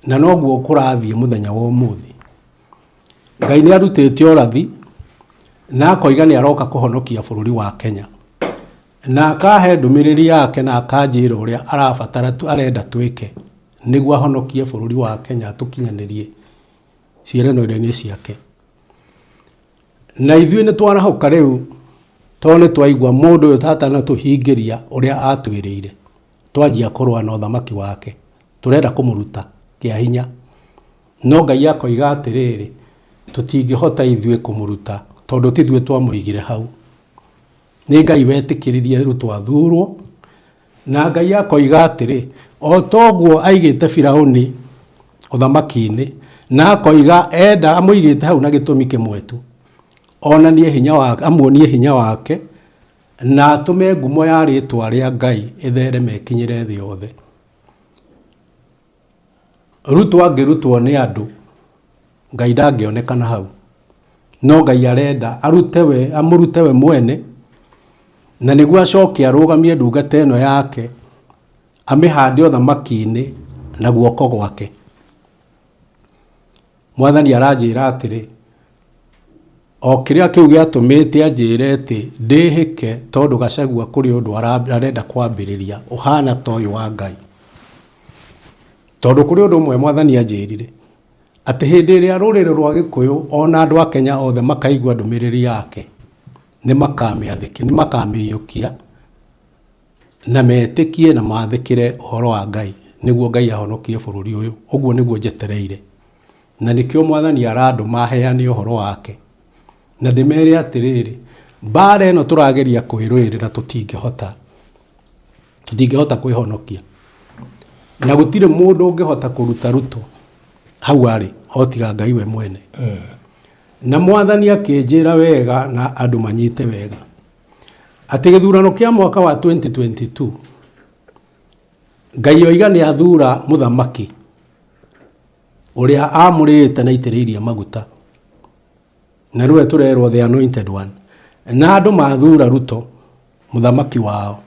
Na noguo kũrathiĩ mũthenya wa ũmũthĩ. Ngai nĩ arutĩte ũrathi na akoiga nĩ aroka kũhonokia bũrũri wa Kenya. Na akahe ndũmĩrĩri yake na akanjĩra ũrĩa arabatara arenda twĩke nĩguo ahonokie bũrũri wa Kenya atũkinyanĩrie ciĩranĩro-inĩ ciake. Na ithuĩ nĩ twarahũka rĩu tondũ nĩ twaigua mũndũ ũyũ tatanatũhingĩria ũrĩa atwĩrĩire, twanjia kũrũa na ũthamaki wake. Tũrenda kũmũruta kĩa hinya. No Ngai akoiga atĩrĩrĩ, tũtingĩhota ithuĩ kũmũruta tondũ ti ithuĩ twamũigire hau. Nĩ Ngai wetĩkĩririe Ruto athurwo, na Ngai akoiga atĩrĩ, o toguo aigĩte Firauni ũthamaki-inĩ, na akoiga enda amũigĩte hau na gĩtũmi kĩmwe tu, onanie hinya wake, amuonie hinya wake, na atũme ngumo ya rĩtwa rĩa Ngai ĩthereme ĩkinyĩre thĩ yothe. Ruto angĩrutwo nĩ andũ, Ngai ndangĩonekana hau. No Ngai arenda arute we, amũrute we mwene, na nĩguo acoke arũgamie ndungata ĩno yake, amĩhande ũthamaki-inĩ na guoko gwake. Mwathani aranjĩra atĩrĩ, o kĩrĩa kĩu gĩatũmĩte anjĩre atĩ ndĩhĩke tondũ Gachagua kũrĩ ũndũ arenda kwambĩrĩria ũhana ta ũyũ wa Ngai. Tondũ kũrĩ ũndũ ũmwe mwathani anjĩrire, atĩ hĩndĩ ĩrĩa rũrĩrĩ rwa Gĩkũyũ ona andũ a Kenya othe makaigua ndũmĩrĩri yake, nĩ makamĩathĩkĩra, nĩ makamĩiyũkia na metĩkie na mathĩkĩre ũhoro wa Ngai nĩguo Ngai ahonokie bũrũri ũyũ. Ũguo nĩguo njetereire. Na nĩkĩo mwathani arandũma heane ũhoro wake. Na ndĩmere atĩrĩrĩ, mbara ĩno tũrageria kwĩrũĩrĩra tũtingĩhota. Tũtingĩhota kwĩhonokia. Na gũtirĩ mũndũ ũngĩhota kũruta Ruto hau arĩ o tiga Ngai we mwene. Na mwathani akĩnjĩra wega na andũ manyite wega atĩ gĩthurano kĩa mwaka wa 2022 Ngai oiga nĩ athura mũthamaki ũrĩa amũrĩte na aitĩrĩirie maguta na rĩu tũrerwo the anointed one na andũ mathura Ruto mũthamaki wao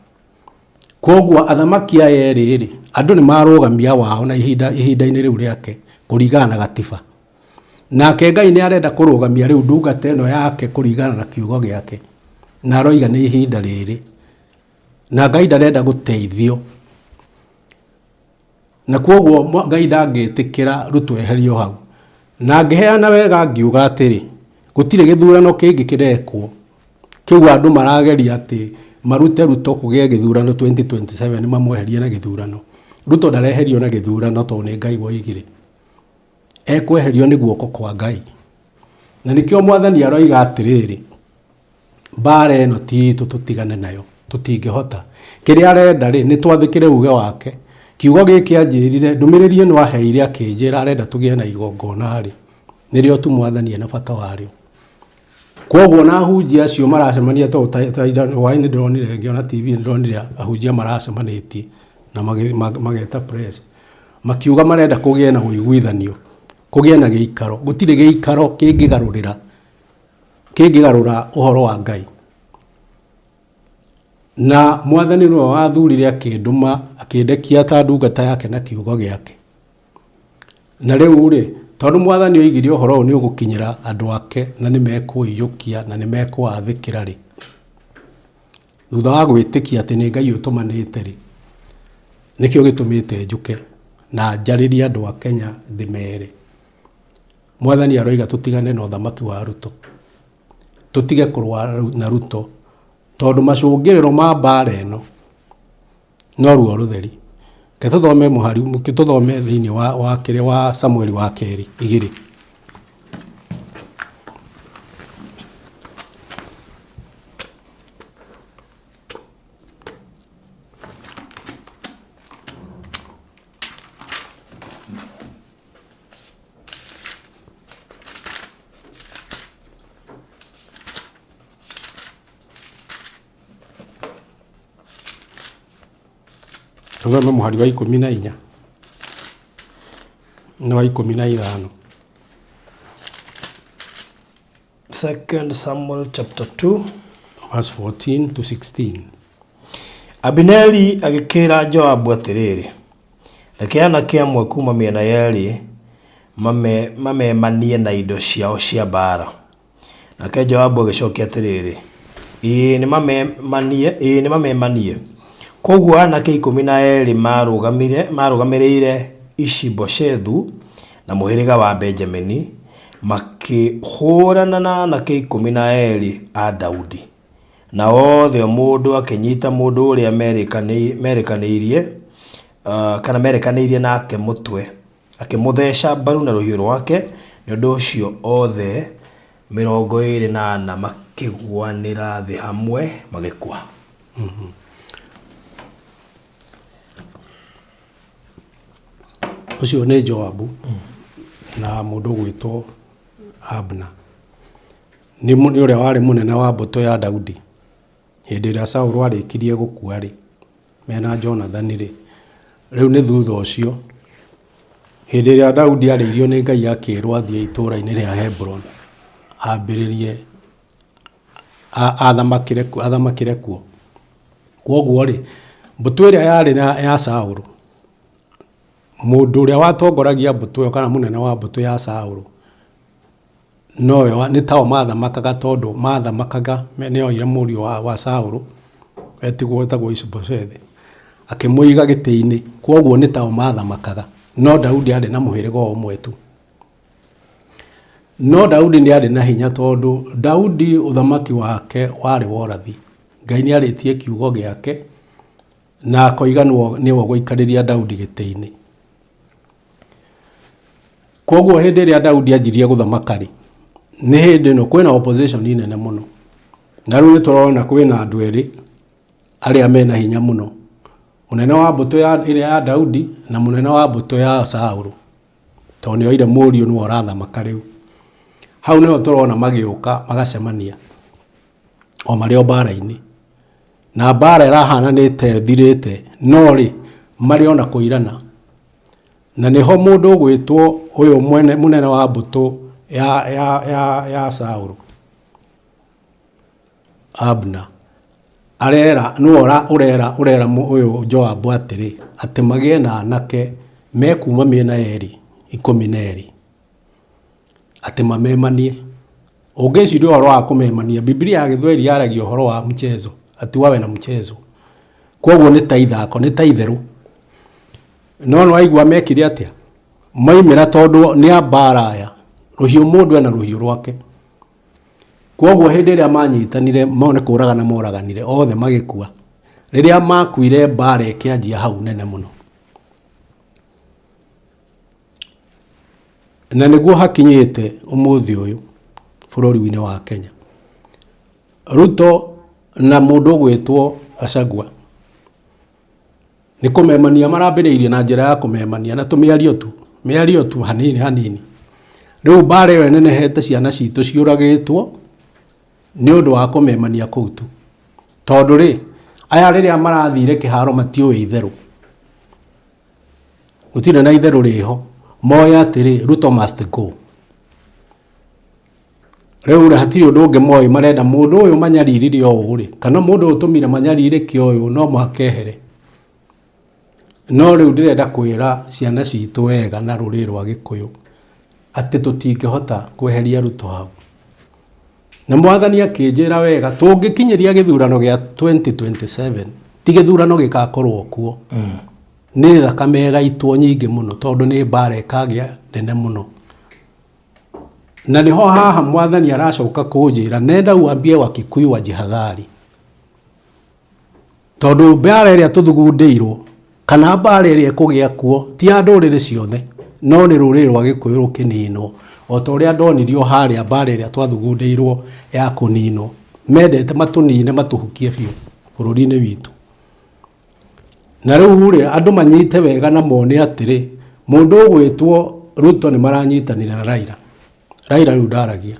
koguo athamaki aya erĩ rĩ andũ nĩ marũgamia wao na ihinda ihinda-inĩ rĩu rĩake kũringana na gatiba nake Ngai nĩ arenda kũrũgamia rĩu ndungata ĩno yake kũringana na kiugo gĩake na aroiga nĩ ihinda rĩrĩ na Ngai ndarenda gũteithio. Na kwoguo Ngai ndangĩtĩkĩra Ruto eherio hau. Na ngĩheana wega ngiuga atĩrĩ, gũtirĩ gĩthurano kĩngĩ kĩrekwo kĩu andũ marageria atĩ marute Ruto kũgĩe gĩthurano 2027 mamweherie na gĩthurano. Ruto ndareherio na gĩthurano tondũ nĩ Ngai woigire. Ekweherio nĩ guoko kwa Ngai. Na nĩkĩo mwathani aroiga atĩrĩrĩ, mbara ĩno ti itũ tũtigane nayo, tũtingĩhota. Kĩrĩa arenda rĩ, nĩ twathĩkĩre uge wake. Kiugo gĩkĩ anjĩrire, ndũmĩrĩri ĩno aheire akĩnjĩra arenda tũgĩe na igongona rĩ, nĩrĩo tu mwathani ena bata warĩo. Kwoguo na ahunjia acio maracemania tondũ ta, ta ira hwaĩ-inĩ ndĩronire ngĩona TV ndĩronire ahunjia maracemanĩtie na mageta press makiuga marenda kũgĩe na ũiguithanio, kũgĩe na gĩikaro. Gũtirĩ gĩikaro kĩngĩgarũrĩra kĩngĩgarũra ũhoro wa Ngai. Na mwathani nĩwe wathurire akĩndũma akĩndekia ta ndungata yake na kiugo gĩake. Na rĩu-rĩ, tondũ mwathani oigire ũhoro ũyũ nĩ ũgũkinyĩra andũ ake na nĩ mekũũiyũkia na nĩ mekũwathĩkĩra-rĩ, thutha wa gwĩtĩkia atĩ nĩ Ngai ũtũmanĩte-rĩ, nĩkĩo gĩtũmĩte njũke na njarĩrie andũ a Kenya ndĩmere, mwathani aroiga tũtigane na ũthamaki wa Ruto, tũtige kũrũa na Ruto, tondũ macũngĩrĩro ma mbara ĩno no ruo rũtheri. Reke tũthome mũhari, tũthome thĩinĩ wa, wa kĩrĩa wa Samueli wa kerĩ igĩrĩ. Tũthome mũhari wa 14 na wa 15. Second Samuel chapter 2 verse 14 to 16. Abineri agĩkĩĩra Joabu atĩrĩrĩ, Reke anake amwe kuuma mĩena yerĩ mamemanie na indo ciao cia mbaara. Nake Joabu agĩcokia atĩrĩrĩ, Ĩĩ nĩmamemanie, ĩĩ nĩmamemanie. Kwoguo aanake 12 maarũgamire, maarũgamĩrĩire Ishi-Boshethu na mũhĩrĩga wa Benjamini, makĩhũũrana na aanake 12 a Daudi. Na othe o mũndũ akĩnyita mũndũ ũrĩa merekanĩirie, kana merekanĩirie nake mũtwe. Akĩmũtheca mbaru na rũhiũ rwake, nĩ ũndũ ũcio othe 24 makĩgũanĩra thĩ hamwe magĩkua. Ũcio nĩ Joabu na mũndũ ũgwĩtwo Abner. Nĩ ũrĩa warĩ mũnene wa mbũtũ ya Daudi. Hĩndĩ ĩrĩa Saũlũ arĩkirie gũkua-rĩ, mena Jonathani-rĩ, rĩu nĩ thutha ũcio, hĩndĩ ĩrĩa Daudi arĩirio nĩ Ngai akĩrwo athiĩ itũũra-inĩ rĩa Hebron ambĩrĩrie athamakĩre kuo, athamakĩre kuo. Kwoguo-rĩ, mbũtũ ĩrĩa yarĩ ya Saũlũ, mũndũ ũrĩa watongoragia mbũtũ ĩyo kana mũnene wa mbũtũ ya Saũlũ, Nowe nĩ tao mathamakaga tondũ mathamakaga nĩ oire mũriũ wa, wa Saũlũ etigwo etagwo Ishiboshethi akĩmũiga gĩtĩ-inĩ kwoguo nĩ tao mathamakaga no Daudi arĩ na mũhĩrĩga o ũmwe tu. No Daudi nĩ arĩ na hinya tondũ Daudi ũthamaki wake warĩ wa ũrathi. Ngai nĩ arĩtie kiugo gĩake na akoiga nĩwe ũgũikarĩria Daudi gĩtĩ-inĩ. Koguo hĩndĩ ĩrĩa Daudi anjirie gũthamaka-rĩ, nĩ hĩndĩ ĩno kwĩna opposition nene mũno. Na rĩu nĩ tũrona kwĩna andũ erĩ arĩa mena hinya mũno. Mũnene wa mbũtũ ya ĩrĩa ya Daudi na mũnene wa mbũtũ ya Saũlũ. Tondũ nĩ oire mũriũ nĩwe ũrathamaka rĩu. Hau nĩho tũrona magĩũka magacemania o marĩ o mbara-inĩ. Na mbara ĩrahana nĩ ta ĩthirĩte no rĩ, marĩ ona kũirana. Na nĩho mũndũ ũgwĩtwo ũyũ mwene mũnene wa mbũtũ ya, ya, ya, ya Saũlũ, Abner, arera nĩwe ũra, ũrera, ũrera ũyũ Joabu atĩrĩ, atĩ magĩe na anake mekuma mĩena yerĩ 12, atĩ mamemanie. Ũngĩciria ũhoro wa kũmemania, Bibilia ya Gĩthweri yaragia ũhoro wa mchezo, ati wawe na mchezo. Kwoguo nĩ ta ithako, nĩ ta itherũ. No nĩwaigua mekire atĩa? Maimĩra tondũ nĩ a mbara aya, rũhiũ mũndũ ena rũhiũ rwake. Kwoguo hĩndĩ ĩrĩa manyitanire mo nĩ kũragana moraganire othe magĩkua. Rĩrĩa makuire mbara ĩkĩanjia hau nene mũno. Na nĩguo hakinyĩte ũmũthĩ ũyũ bũrũri-inĩ wa Kenya. Ruto na mũndũ ũgwĩtwo Gachagua nĩ kũmemania marambĩrĩirie na njĩra ya kũmemania na tũmĩario tu, mĩario tu hanini hanini. Rĩu mbara ĩyo ĩnenehete ciana citũ ciũragĩtwo nĩ ũndũ wa kũmemania kũu tu. Tondũ rĩ, aya rĩrĩa marathire kĩharo matiũĩ itherũ. Gũtirĩ na itherũ rĩho. Moĩ atĩrĩ, Ruto must go. Rĩu rĩ, hatirĩ ũndũ ũngĩ moĩ marenda mũndũ ũyũ manyaririre ũũ rĩ, kana mũndũ ũyũ ũtũmire manyarirĩke ũyũ no mũhaka ehere. No rĩu ndĩrenda kwĩra ciana citũ wega na rũrĩrĩ rwa Gĩkũyũ atĩ tũtingĩhota kweheria Ruto hau. Na mwathani akĩnjĩra wega tũngĩkinyĩria gĩthurano gĩa 2027 ti gĩthurano gĩgakorwo kuo nĩ thakame ĩgaitwo nyingĩ mũno tondũ nĩ mbara ĩkagĩa nene mũno. Na nĩho haha mwathani aracoka kũnjĩra nenda uambie Wakikuyu wajihadhari. Tondũ mbara ĩrĩa tũthugundĩirwo kana mbara ĩrĩa ĩkũgĩa kuo ti ya ndũrĩrĩ ciothe no nĩ rũrĩrĩ rwa Gĩkũyũ rũkĩninwo. O ta ũrĩa ndonirio harĩa mbara ĩrĩa twathugundĩirwo ya kũninwo. Mendete matũnine matũhukie biũ bũrũri-inĩ witũ. Na rĩu rĩ, andũ manyite wega na mone atĩrĩ, mũndũ ũgwĩtwo Ruto nĩ maranyitanĩra na Raila. Raila rĩu ndaragia.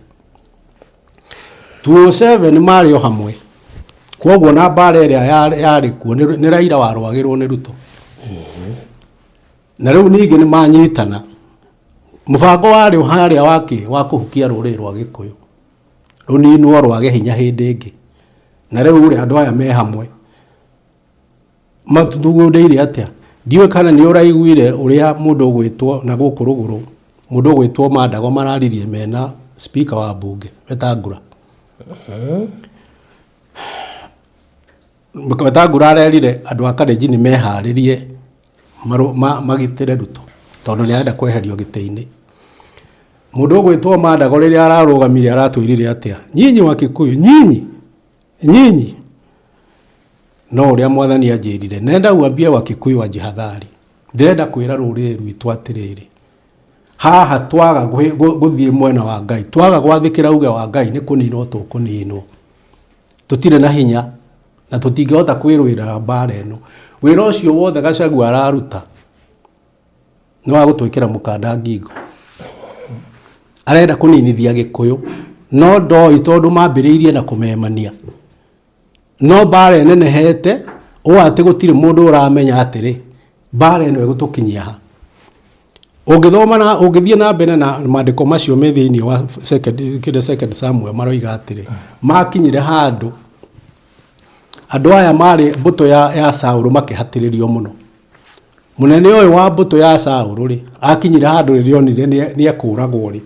2007 marĩ o hamwe. Kwoguo na mbara ĩrĩa yarĩ kuo nĩ Raila warũagĩrwo nĩ Ruto. Na rĩu ningĩ nĩ manyitana. Mũbango warĩ harĩa wa kĩ? Wa kũhukia rũrĩrĩ rwa Gĩkũyũ. Rũninwo rwage hinya hĩndĩ ĩngĩ. Na rĩu rĩ, andũ aya me hamwe. Mathugundeire atĩa? Ndiũĩ kana nĩ ũraiguire ũrĩa mũndũ ũgwĩtwo na gũkũ rũgũrũ, mũndũ ũgwĩtwo Mandago mararirie mena speaker wa mbunge Wetangula. Wetangula arerire andũ a Kalenjin meharĩrie magitĩre Ruto tondũ nĩ arenda kweherio gĩtĩ-inĩ. Mũndũ ũgwĩtwo Mandago rĩrĩa ararũgamire aratwĩrire atĩa? Nyinyi wa Kikuyu, nyinyi, nyinyi. No ũrĩa mwathani anjĩrire, nenda uambie Wakikuyu wajihadhari. Ndĩrenda kwĩra rũrĩrĩ rwitũ atĩrĩrĩ, haha twaga gũthiĩ mwena wa Ngai, twaga gwathĩkĩra uge wa Ngai nĩ kũninwo tũkũninwo. Tũtirĩ na hinya na tũtingĩhota kwĩrũĩrĩra mbara ĩno. Wĩra ũcio wothe Gachagua araruta nĩ wa gũtwĩkĩra mũkanda ngingo. Arenda kũninithia Gĩkũyũ no ndoĩ tondũ mambĩrĩirie na kũmemania. No mbaara ĩnenehete ũũ atĩ gũtirĩ mũndũ ũramenya atĩrĩ, mbaara ĩno ĩgũtũkinyia ha. Ũngĩthoma na ũngĩthiĩ na mbere na maandĩko macio me thĩinĩ wa second, kĩrĩa second Samuel maroiga atĩrĩ, makinyire handũ andũ aya marĩ mbũtũ ya, ya Saũlũ makĩhatĩrĩrio mũno. Mũnene ũyũ wa mbũtũ ya Saũlũ rĩ, akinyire handũ rĩrĩa onire nĩ ekũragwo rĩ,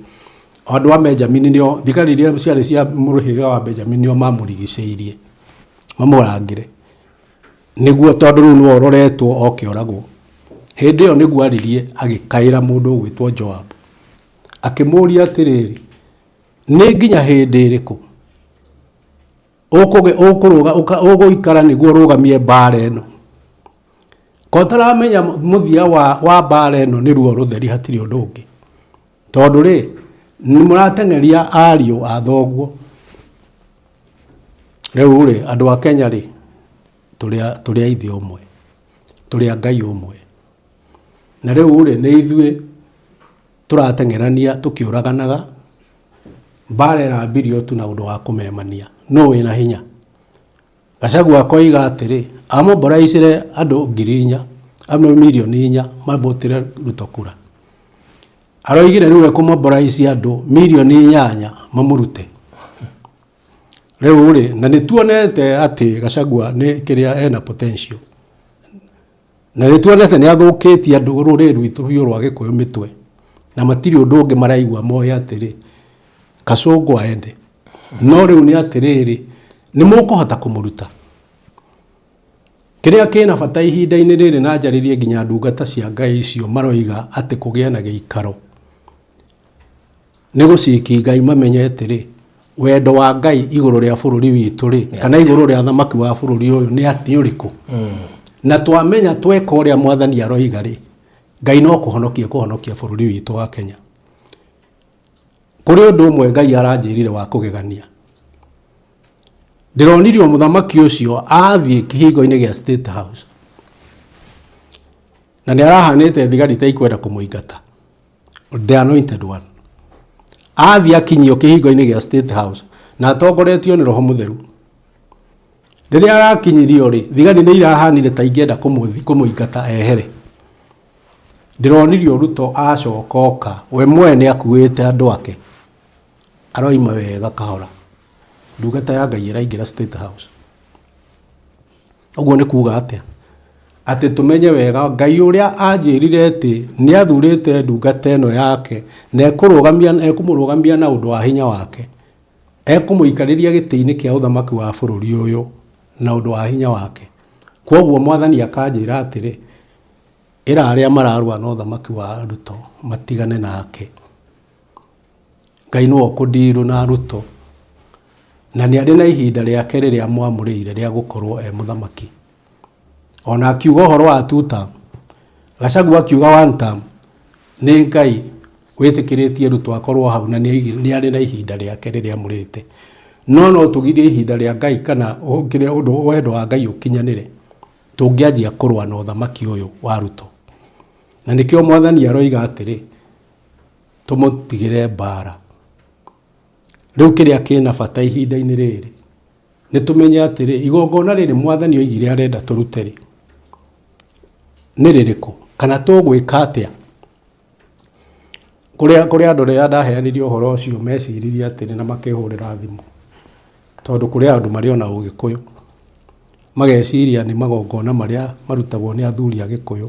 andũ a Benjamini nĩo, thigari iria ciarĩ cia mũhĩrĩga wa Benjamini nĩo mamũrigicĩirie, mamũrangĩre, nĩguo tondũ rĩu nĩwe ũroretwo oke oragwo. Hĩndĩ ĩyo nĩguo aririe agĩkaĩra mũndũ ũgwĩtwo Joabu, akĩmũria atĩrĩrĩ, nĩ nginya hĩndĩ ĩrĩkũ ũgũikara nĩguo ũrũgamie mbaara ĩno? Ko ũtaramenya mũthia wa, wa mbara ĩno nĩ ruo rũtheri hatirĩ ũndũ ũngĩ. Tondũ rĩ, nĩ mũrateng'eria ariũ a thoguo. Rĩu rĩ, andũ a Kenya rĩ, tũrĩ a, tũrĩ a ithe ũmwe, tũrĩ a Ngai ũmwe. Na rĩu rĩ, nĩ ithuĩ tũrateng'erania tũkĩũraganaga, mbara ĩrambirio tu na ũndũ wa kũmemania, nũ wĩna hinya? Gachagua akoiga atĩrĩ, amoboraicire andũ 4,000, andũ 4,000,000 mavotire Ruto kura. Aroigire rĩu ekũmoboraici andũ 8,000,000 mamũrute. Rĩu rĩ, na nĩ tuonete atĩ Gachagua nĩ kĩrĩa ena potential. Na nĩ tuonete nĩ athũkĩtie andũ rũrĩrĩ rwitũ biũ rwa Gĩkũyũ mĩtwe. Na matirĩ ũndũ ũngĩ maraigua moĩ atĩrĩ, Kasũngũ aende. No rĩu nĩ atĩrĩrĩ, nĩ mũkũhota kũmũruta? Kĩrĩa kĩna bata ihinda-inĩ rĩrĩ na njarĩrie nginya ndungata cia Ngai icio maroiga atĩ kũgĩe na gĩikaro nĩ gũciki Ngai mamenye atĩrĩ, wendo wa Ngai igũrũ rĩa bũrũri witũ rĩ, kana igũrũ rĩa thamaki wa bũrũri ũyũ nĩ atĩ ũrĩkũ. Na twamenya tweka ũrĩa mwathani aroiga rĩ, Ngai no kũhonokia kũhonokia bũrũri witũ wa Kenya. Kũrĩ ũndũ ũmwe Ngai aranjĩrire wa kũgegania. Ndĩronirio mũthamaki ũcio athiĩ kĩhingo-inĩ gĩa State House na nĩ arahanĩte thigari ta ikwenda kũmũingata, the anointed one. Athiĩ akinyio kĩhingo-inĩ gĩa State House na atongoretio nĩ Roho Mũtheru. Rĩrĩa arakinyirio rĩ, thigari nĩ irahanire ta ingĩenda kũmũingata ehere. Ndĩronirio Ruto acoka oka we mwene akuĩte andũ ake aroima wega kahora. Ndungata ya Ngai ĩraingĩra State House. Ũguo nĩ kuga atĩa? Atĩ tũmenye wega Ngai ũrĩa anjĩrire atĩ nĩ athurĩte ndungata ĩno yake na ekũrũgamia ekũmũrũgamia na ũndũ wa hinya wake. Ekũmũikarĩria gĩtĩ-inĩ kĩa ũthamaki wa bũrũri ũyũ na ũndũ wa hinya wake. Kwoguo mwathani akanjĩra atĩrĩ, ĩra arĩa mararũa na ũthamaki wa Ruto matigane nake. Ngai nĩwe ũkũndirũ na Ruto na nĩ arĩ na ihinda rĩake rĩrĩa amwamũrĩire rĩa gũkorwo e mũthamaki. Ona akiuga ũhoro wa two term, Gachagua akiuga one term, nĩ Ngai wĩtĩkĩrĩtie Ruto akorwo hau na nĩ arĩ na ihinda rĩake rĩrĩa amũrĩte. No no tũgirie ihinda rĩa Ngai kana kĩrĩa ũndũ wendo wa Ngai ũkinyanĩre tũngĩanjia kũrũa na ũthamaki ũyũ wa Ruto. Na nĩkĩo mwathani aroiga atĩrĩ, tũmũtigĩre mbara. Rĩu kĩrĩa kĩna bata ihinda-inĩ rĩrĩ, nĩ tũmenye atĩrĩ, igongona rĩrĩ mwathani oigire arenda tũrute rĩ, nĩ rĩrĩkũ? Kana tũgwĩka atĩa? Kũrĩa kũrĩ andũ rĩrĩa ndaheanire ũhoro ũcio meciririe atĩrĩ na makĩhũrĩra thimũ, tondũ kũrĩ andũ marĩ ona ũgĩkũyũ, mageciria nĩ magongona marĩa marutagwo nĩ athuri a gĩkũyũ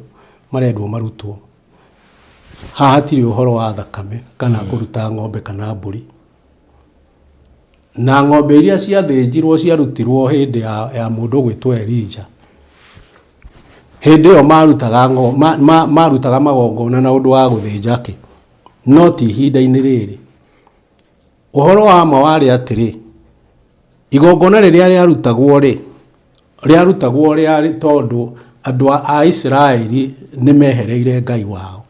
marendwo marutwo. Haha hatirĩ ũhoro wa thakame kana kũruta ng'ombe kana mbũri. Na ng'ombe iria ciathĩnjirwo ciarutirwo hĩndĩ ya, ya mũndũ ũgwĩtwo Elija. Hĩndĩ ĩyo marutaga, ma, ma, marutaga magongona na ũndũ wa gũthĩnja kĩ, no ti ihinda-inĩ rĩrĩ. Ũhoro wa ma warĩ atĩrĩ, igongona rĩrĩa rĩarutagwo rĩ, rĩarutagwo rĩarĩ tondũ andũ a Isiraeli nĩ mehereire Ngai wao.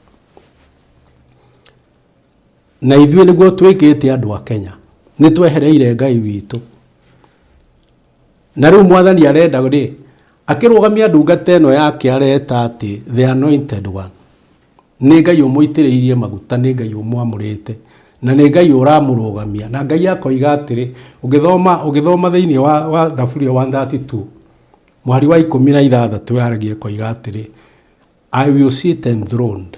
Na ithuĩ nĩguo twĩkĩte andũ a Kenya, nĩ twehereire Ngai witũ. Na rĩu mwathani arenda rĩ, akĩrũgamia ndungata ĩno yake areta atĩ the anointed one. Nĩ Ngai ũmũitĩrĩirie maguta, nĩ Ngai ũmwamũrĩte, na nĩ Ngai ũramũrũgamia. Na Ngai akoiga atĩrĩ, ũgĩthoma ũgĩthoma thĩinĩ wa, wa Thaburia 132, mũhari wa 16 yaragia ĩkoiga atĩrĩ, I will sit enthroned.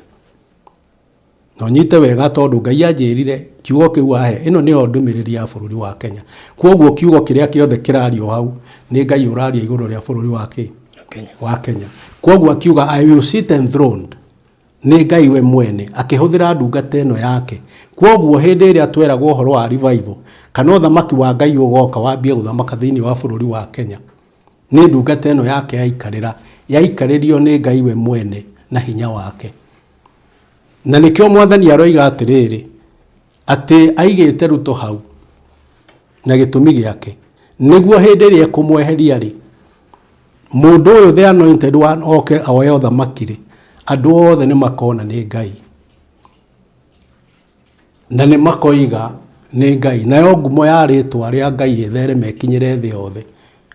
Na ũnyite wega tondũ Ngai anjĩrire kiugo kĩu ahe, ĩno nĩyo ndũmĩrĩri ya bũrũri wa Kenya. Kwoguo kiugo kĩrĩa kĩothe kĩrario hau nĩ Ngai ũraria igũrũ rĩa bũrũri wa kĩ? Kenya. Wa Kenya. Kwoguo akiuga I will sit enthroned nĩ Ngai we mwene akĩhũthĩra ndungata ĩno yake. Kwoguo hĩndĩ ĩrĩa tweragwo ũhoro wa revival kana ũthamaki wa Ngai ũgoka wambie gũthamaka thĩinĩ wa bũrũri wa Kenya, nĩ ndungata ĩno yake yaikarĩra, yaikarĩrio nĩ Ngai we mwene na hinya wake. Na nĩkĩo mwathani aroiga atĩrĩrĩ, atĩ aigĩte Ruto hau na gĩtũmi gĩake, nĩguo hĩndĩ ĩrĩa ekũmweheria rĩ, mũndũ ũyũ the anointed one oke oe ũthamaki rĩ, andũ othe nĩ makona nĩ Ngai na nĩ makoiga nĩ Ngai. Nayo ngumo ya rĩtwa rĩa Ngai ĩthereme ĩkinyĩre thĩ yothe,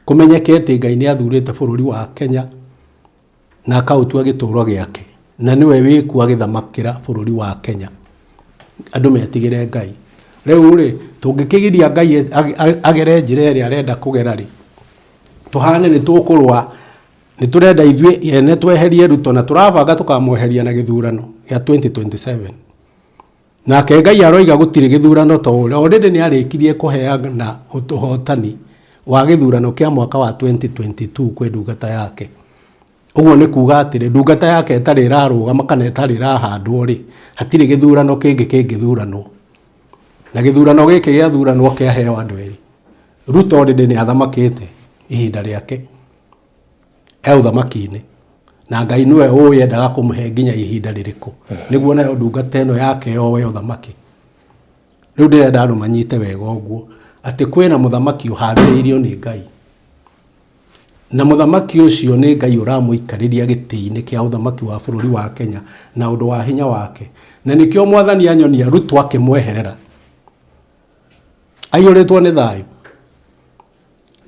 kũmenyeke atĩ Ngai nĩ athurĩte bũrũri wa Kenya na akaũtua gĩtũũro gĩake, na nĩwe wĩkuo agĩthamakĩra bũrũri wa Kenya. Andũ metigĩre Ngai. Rĩu rĩ, tũngĩkĩgiria Ngai agere njĩra ĩrĩa arenda kũgera rĩ, tũhane nĩ tũkũrũa, nĩ tũrenda ithuĩ ene tweherie Ruto na tũrabanga tũkamweheria na gĩthurano gĩa 2027. Nake Ngai aroiga gũtirĩ gĩthurano to already nĩ arĩkirie kũheana ũhotani wa gĩthurano kĩa mwaka wa 2022 kwĩ ndungata yake. Ũguo nĩ kuga atĩrĩ, ndungata yake ĩtarĩ ĩrarũgama kana ĩtarĩ ĩrahandwo rĩ, hatirĩ gĩthurano kĩngĩ kĩngĩthuranwo. Na gĩthurano gĩkĩ gĩathuranwo kĩaheo andũ erĩ. Ruto already nĩ athamakĩte ihinda rĩake. E ũthamaki-inĩ na Ngai nĩwe ũĩ endaga kũmũhe nginya ihinda rĩrĩkũ nĩguo nayo ndungata ĩno yake yoe ũthamaki. Rĩu ndĩrenda andũ manyite wega ũguo atĩ kwĩna mũthamaki ũharĩrĩirio nĩ Ngai na mũthamaki ũcio nĩ Ngai ũramũikarĩria gĩtĩ-inĩ kĩa ũthamaki wa bũrũri wa Kenya na ũndũ wa hinya wake, na nĩkĩo mwathani anyonia Ruto akĩmweherera aiyũrĩtwo nĩ thayũ.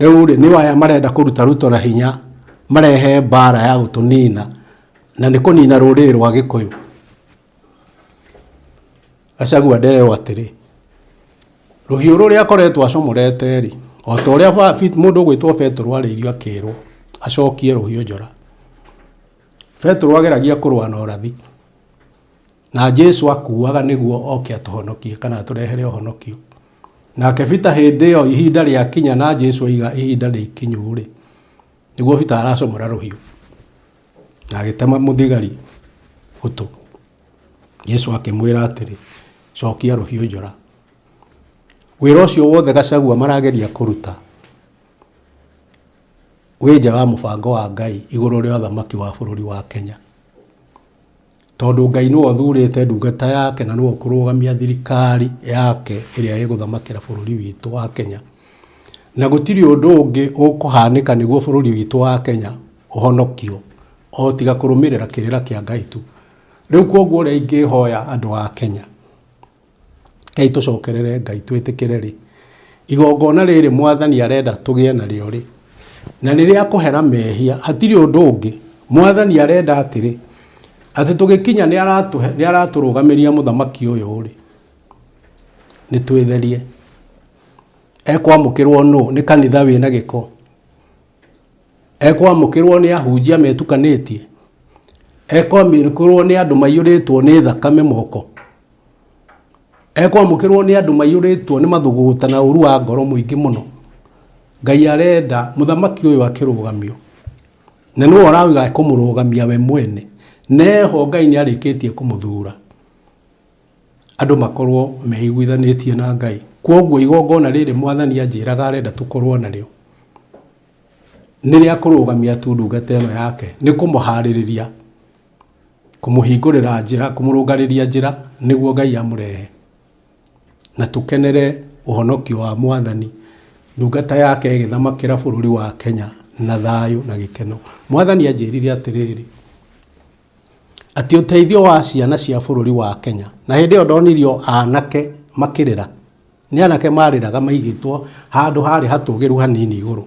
Rĩu rĩ, nĩ aya marenda kũruta Ruto na hinya marehe mbara ya gũtũnina na nĩ kũnina rũrĩrĩ rwa Gĩkũyũ. Gachagua ndererwo atĩrĩ, rũhiũ rũrĩa akoretwo acomorete rĩ, o ta ũrĩa mũndũ ũgwĩtwo Betũrũ arĩirio akĩrwo acokie rũhiũ njora. Betũrũ ageragia kũrũa na ũrathi na Jesu akuaga nĩguo oke atũhonokie kana atũrehere ũhonokio. Nake Peter hĩndĩ ĩyo ihinda rĩakinya na Jesu aiga ihinda nĩ ikinyu rĩ, nĩguo Peter aracomora rũhiũ na agĩtema mũthigari gũtũ. Jesu akĩmwĩra atĩrĩ, cokia rũhiũ njora. Wĩra ũcio wothe Gachagua marageria kũruta wĩ nja wa mũbango wa Ngai igũrũ rĩa ũthamaki wa bũrũri wa Kenya. Tondũ Ngai nĩwe ũthurĩte ndungata yake na nĩwe ũkũrũgamia thirikari yake ĩrĩa ĩgũthamakĩra bũrũri witũ wa Kenya. Na gũtirĩ ũndũ ũngĩ ũkũhanĩka nĩguo bũrũri witũ wa Kenya ũhonokio o tiga kũrũmĩrĩra kĩrĩra kĩa Ngai tu. Rĩu kwoguo ũrĩa ingĩhoya andũ a Kenya, Rekei tũcokerere Ngai twĩtĩkĩre rĩ, igongona rĩrĩ mwathani arenda tũgĩe narĩo rĩ, na nĩ rĩa kũhera mehia, hatirĩ ũndũ ũngĩ. Mwathani arenda atĩrĩ, atĩ tũgĩkinya nĩ aratũhe, nĩ aratũrũgamĩria mũthamaki ũyũ rĩ, nĩ twĩtherie. Ekwamũkĩrwo nũ? Nĩ kanitha wĩna gĩko? Ekwamũkĩrwo nĩ ahunjia metukanĩtie? Ekwamũkĩrwo nĩ andũ maiyũrĩtwo nĩ thakame moko? Ekwamũkĩrwo nĩ andũ maiyũrĩtwo nĩ mathũgũta na ũru wa ngoro mũingĩ mũno. Ngai arenda mũthamaki ũyũ akĩrũgamio, na nĩwe ũrauga ekũmũrũgamia we mwene, na eho Ngai nĩ arĩkĩtie kũmũthura. Andũ makorwo meiguithanĩtie na Ngai. Kwoguo igongona rĩrĩ mwathani anjĩraga arenda tũkorwo narĩo, nĩ rĩa kũrũgamia tu ndungata ĩno yake, nĩ kũmũharĩrĩria Kũmũhingũrĩra njĩra, kũmũrũngarĩria njĩra nĩguo Ngai amũrehe. Na tũkenere ũhonokio wa Mwathani, ndungata yake ĩgĩthamakĩra bũrũri wa Kenya na thayũ na gĩkeno. Mwathani anjĩrire atĩrĩrĩ, atĩ ũteithio wa ciana cia bũrũri wa Kenya, na hĩndĩ ĩyo ndonirio anake makĩrĩra, nĩ anake marĩraga maigĩtwo handũ harĩ hatũgĩru hanini igũrũ.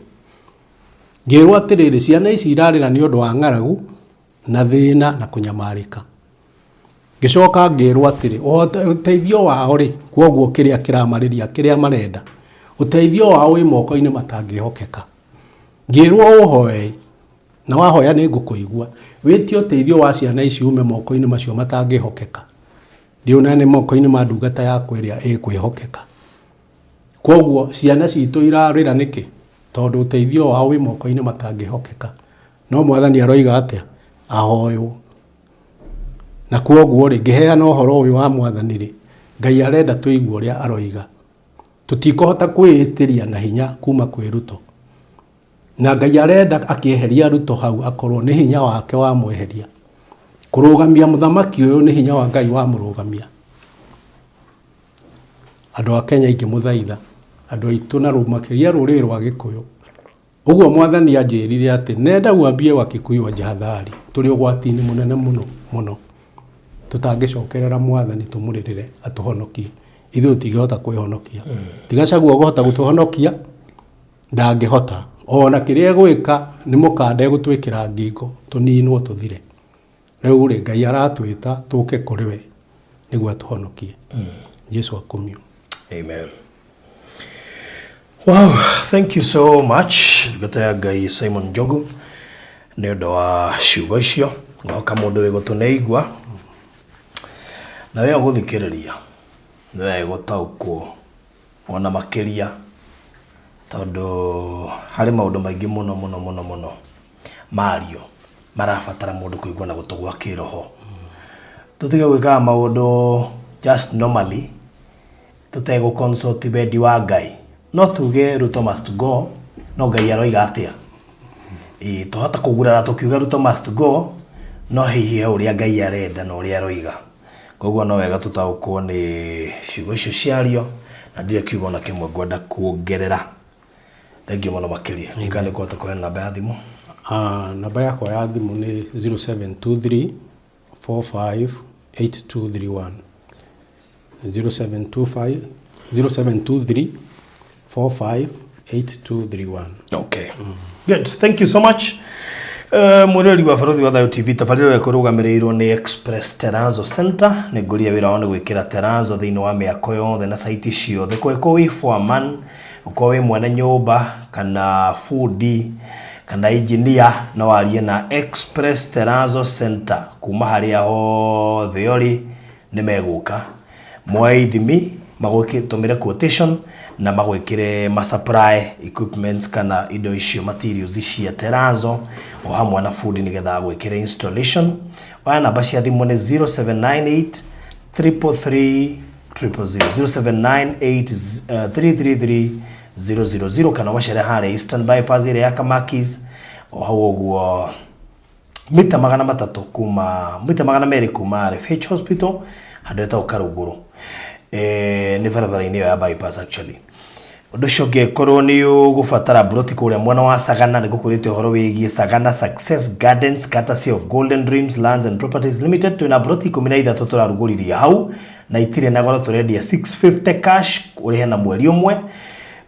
Ngĩrwo atĩrĩrĩ, ciana ici irarĩra nĩ ũndũ wa ng'aragu, na thĩna na kũnyamarĩka. Ngĩcoka ngĩrwo atĩrĩ, ũteithio wao rĩ, kwoguo kĩrĩa kĩramarĩria, kĩrĩa marenda, ũteithio wao wĩ moko-inĩ matangĩhokeka. Ngĩrwo ũhoe, na wahoya nĩ ngũkũigua, wĩtie ũteithio wa ciana ici ume moko-inĩ macio matangĩhokeka, ndĩũneane moko-inĩ ma ndungata yakwa ĩrĩa ĩkwĩhokeka. Kwoguo ciana citũ irarĩra nĩkĩ? Tondũ ũteithio wao wĩ moko-inĩ matangĩhokeka. No mwathani aroiga atĩa? Ahoywo. Na kwoguo rĩ, ngĩheana ũhoro ũyũ wa mwathani rĩ, Ngai arenda tũigue ũrĩa aroiga. Tũtikũhota kwĩĩtĩria na hinya kuma kwĩ Ruto. Na Ngai arenda akĩeheria Ruto hau akorwo nĩ hinya wake wamweheria. Kũrũgamia mũthamaki ũyũ nĩ hinya wa Ngai wamũrũgamia. Andũ a Kenya ingĩmũthaitha, andũ aitũ na makĩria rũrĩrĩ rwa Gĩkũyũ, Ũguo mwathani anjĩrire atĩ nenda uambie Wakikuyu wajihadhari, tũrĩ ũgwati-inĩ mũnene mũno mũno tũtangĩcokerera mwathani tũmũrĩrĩre atũhonokie. Ithuĩ tũtingĩhota kwĩhonokia. Ti Gachagua ũkũhota gũtũhonokia, ndangĩhota. Ona kĩrĩa egwĩka nĩ mũkanda egũtwĩkĩra ngingo tũninwo tũthire. Rĩu rĩ, Ngai aratwĩta tũke kũrĩ we nĩguo atũhonokie. Jesu akumio. Amen. Wow, thank you so much ndungata ya Ngai Simon Njogu nĩ ũndũ wa ciugo icio ngoka mũndũ wĩ gũtũ nĩ aigua na we ũgũthikĩrĩria nĩ we gũtaũkwo ona makĩria tondũ harĩ maũndũ maingĩ mũno mũno mũno mũno mario marabatara mũndũ kũigua na gũtũ gwa kĩroho tũtige gwĩkaga maũndũ just normally tũtegũ consult wendi wa Ngai. No tuge Ruto must go, no Ngai aroiga atĩa? Ĩĩ, twahota kũgurara tũkiuga Ruto must go, no hihi he ũrĩa Ngai arenda na ũrĩa aroiga. Koguo no wega tũtaũkwo nĩ ciugo icio ciario, na ndirĩ kiugo ona kĩmwe ngwenda kuongerera. Thengiũ mũno makĩria. Ndikana nĩ kũhota kũheana namba ya thimũ. Ah, namba yakwa ya thimũ nĩ 0723 45 8231. 0725 0723 45 8231. Okay. Good. Thank you so much. Mwĩroreri wa Barũthi wa Thayũ TV, tabarĩra ĩyo ĩkũrũgamĩrĩirwo nĩ Express Terrazzo Center. Nĩ ngũria wĩra wao nĩ gwĩkĩra terrazzo thĩinĩ wa mĩako yothe na site ciothe. Kũngĩkorwo wĩ foreman, ũkorwo wĩ mwene nyũmba kana bundi kana engineer, no warie na Express Terrazzo Center kuma harĩa hothe ũrĩ, nĩ megũka moe ithimi, magũtũmĩre quotation na magwĩkĩre ma supply equipments kana indo icio, materials cia terrazzo, o hamwe na bundi nĩgetha agwĩkĩre installation. Oya namba cia thimũ nĩ 0798 333 000, 0798 333 000, kana wacere harĩa Eastern Bypass ĩrĩa ya Kamakis, o hau ũguo mita 300 kuma, mita 200 kuma RFH Hospital, handũ hetagwo Karugũrũ, nĩ barabara-inĩ ĩyo ya bypass actually. Ũndũ ũcio ũngĩ, korwo nĩ ũgũbatara mburoti kũrĩa mwena wa Sagana, nĩ ngũkwĩrĩte ũhoro wĩgiĩ Sagana Success Gardens, courtesy of Golden Dreams Lands and Properties Limited. Twĩna mburoti 13 tũrarugũririe hau na itirĩ na goro. Tũrendia 650 cash, ũrĩhe na mweri ũmwe,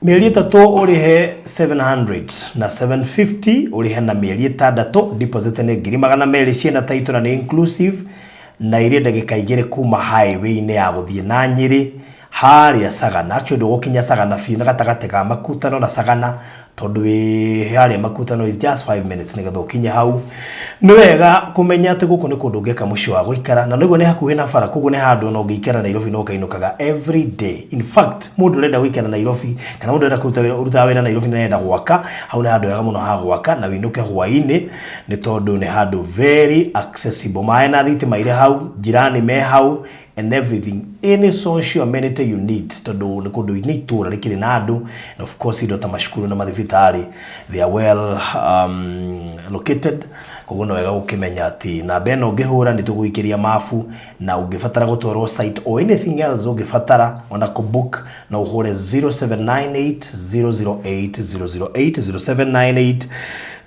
mĩeri 3 ũrĩhe 700 na 750 ũrĩhe na mĩeri 6. Deposit nĩ 200,000. Ciĩna title na nĩ inclusive, na irĩ ndagĩka 2 kuma highway-inĩ ya gũthiĩ na Nyĩrĩ harĩa Sagana. Actually, ndũgũkinya Sagana biũ, na gatagatĩ ga Makutano na Sagana, tondũ wĩ harĩa Makutano is just 5 minutes nĩgetha ũkinye hau. Nĩ wega kũmenya atĩ gũkũ nĩ kũndũ ũngĩaka mũciĩ wa gũikara, na nĩguo nĩ hakuhĩ na bara, koguo nĩ handũ ona ũngĩikara Nairobi no ũkainũkaga every day. In fact, mũndũ ũrenda gũikara Nairobi kana mũndũ ũrenda kũruta wĩra, ũrutaga wĩra Nairobi na arenda gwaka hau, nĩ handũ hega mũno ha gwaka na wĩinũke hwaĩ-inĩ, nĩ tondũ nĩ handũ very accessible. Maĩ na thitima irĩ hau, jirani me hau and everything, any social amenity you need, tondũ nĩ kũndũ, nĩ itũũra rĩkĩrĩ na andũ. And of course, indo ta macukuru na mathibitarĩ, they are well located. Koguo no wega gũkĩmenya atĩ namba ĩno ũngĩhũra nĩ tũgũikĩria mabu, na ũngĩbatara gũtwarwo site or anything else ũngĩbatara ona kũbook, no ũhũre 0798 008 008, 0798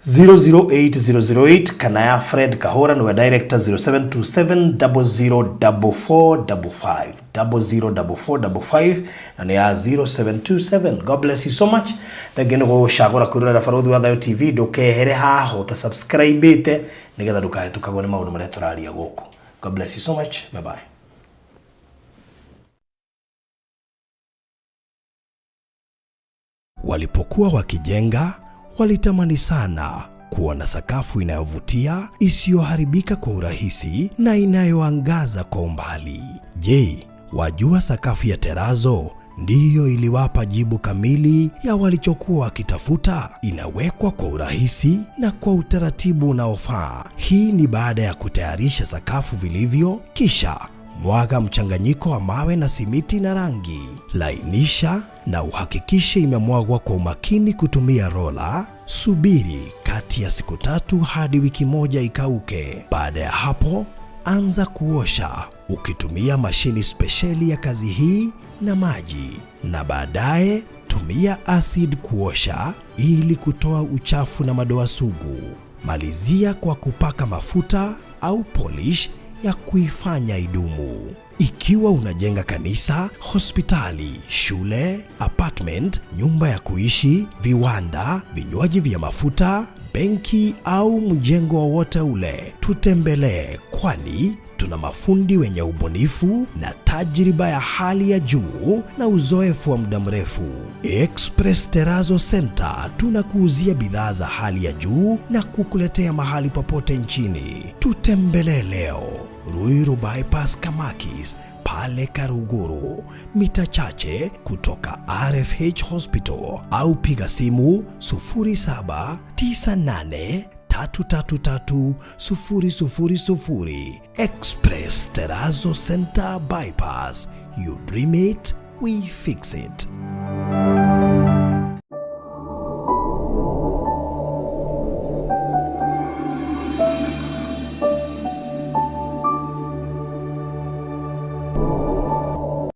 008 008, kana ya Fred Kahora, niwe director, 0727 004455, 004455, na nĩ ya 0727. God bless you so much. Thengiũ nĩ gũcagũra kwĩrorera Barũthi wa Thayũ TV. Ndũkehere haha ũta subscribe nĩgetha ndũkahĩtũkagwo nĩ maũndũ marĩa tũraria gũkũ. God bless you so much. Bye bye. Walipokuwa wakijenga, walitamani sana kuwa na sakafu inayovutia, isiyoharibika kwa urahisi na inayoangaza kwa umbali. Je, wajua sakafu ya terrazzo ndiyo iliwapa jibu kamili ya walichokuwa wakitafuta? Inawekwa kwa urahisi na kwa utaratibu unaofaa. Hii ni baada ya kutayarisha sakafu vilivyo, kisha mwaga mchanganyiko wa mawe na simiti na rangi. Lainisha na uhakikishe imemwagwa kwa umakini kutumia rola. Subiri kati ya siku 3 hadi wiki 1 ikauke. Baada ya hapo, anza kuosha ukitumia mashini spesheli ya kazi hii na maji, na baadaye tumia acid kuosha ili kutoa uchafu na madoa sugu. Malizia kwa kupaka mafuta au polish ya kuifanya idumu. Ikiwa unajenga kanisa, hospitali, shule, apartment, nyumba ya kuishi, viwanda, vinywaji vya mafuta, benki au mjengo wowote ule, tutembelee, kwani tuna mafundi wenye ubunifu na tajriba ya hali ya juu na uzoefu wa muda mrefu. Express Terrazzo Center tunakuuzia bidhaa za hali ya juu na kukuletea mahali popote nchini. Tutembelee leo Ruiru Bypass, Kamakis, pale Karuguru, mita chache kutoka RFH Hospital, au piga simu 0798 333 000. Express Terrazzo Center Bypass. You dream it, we fix it.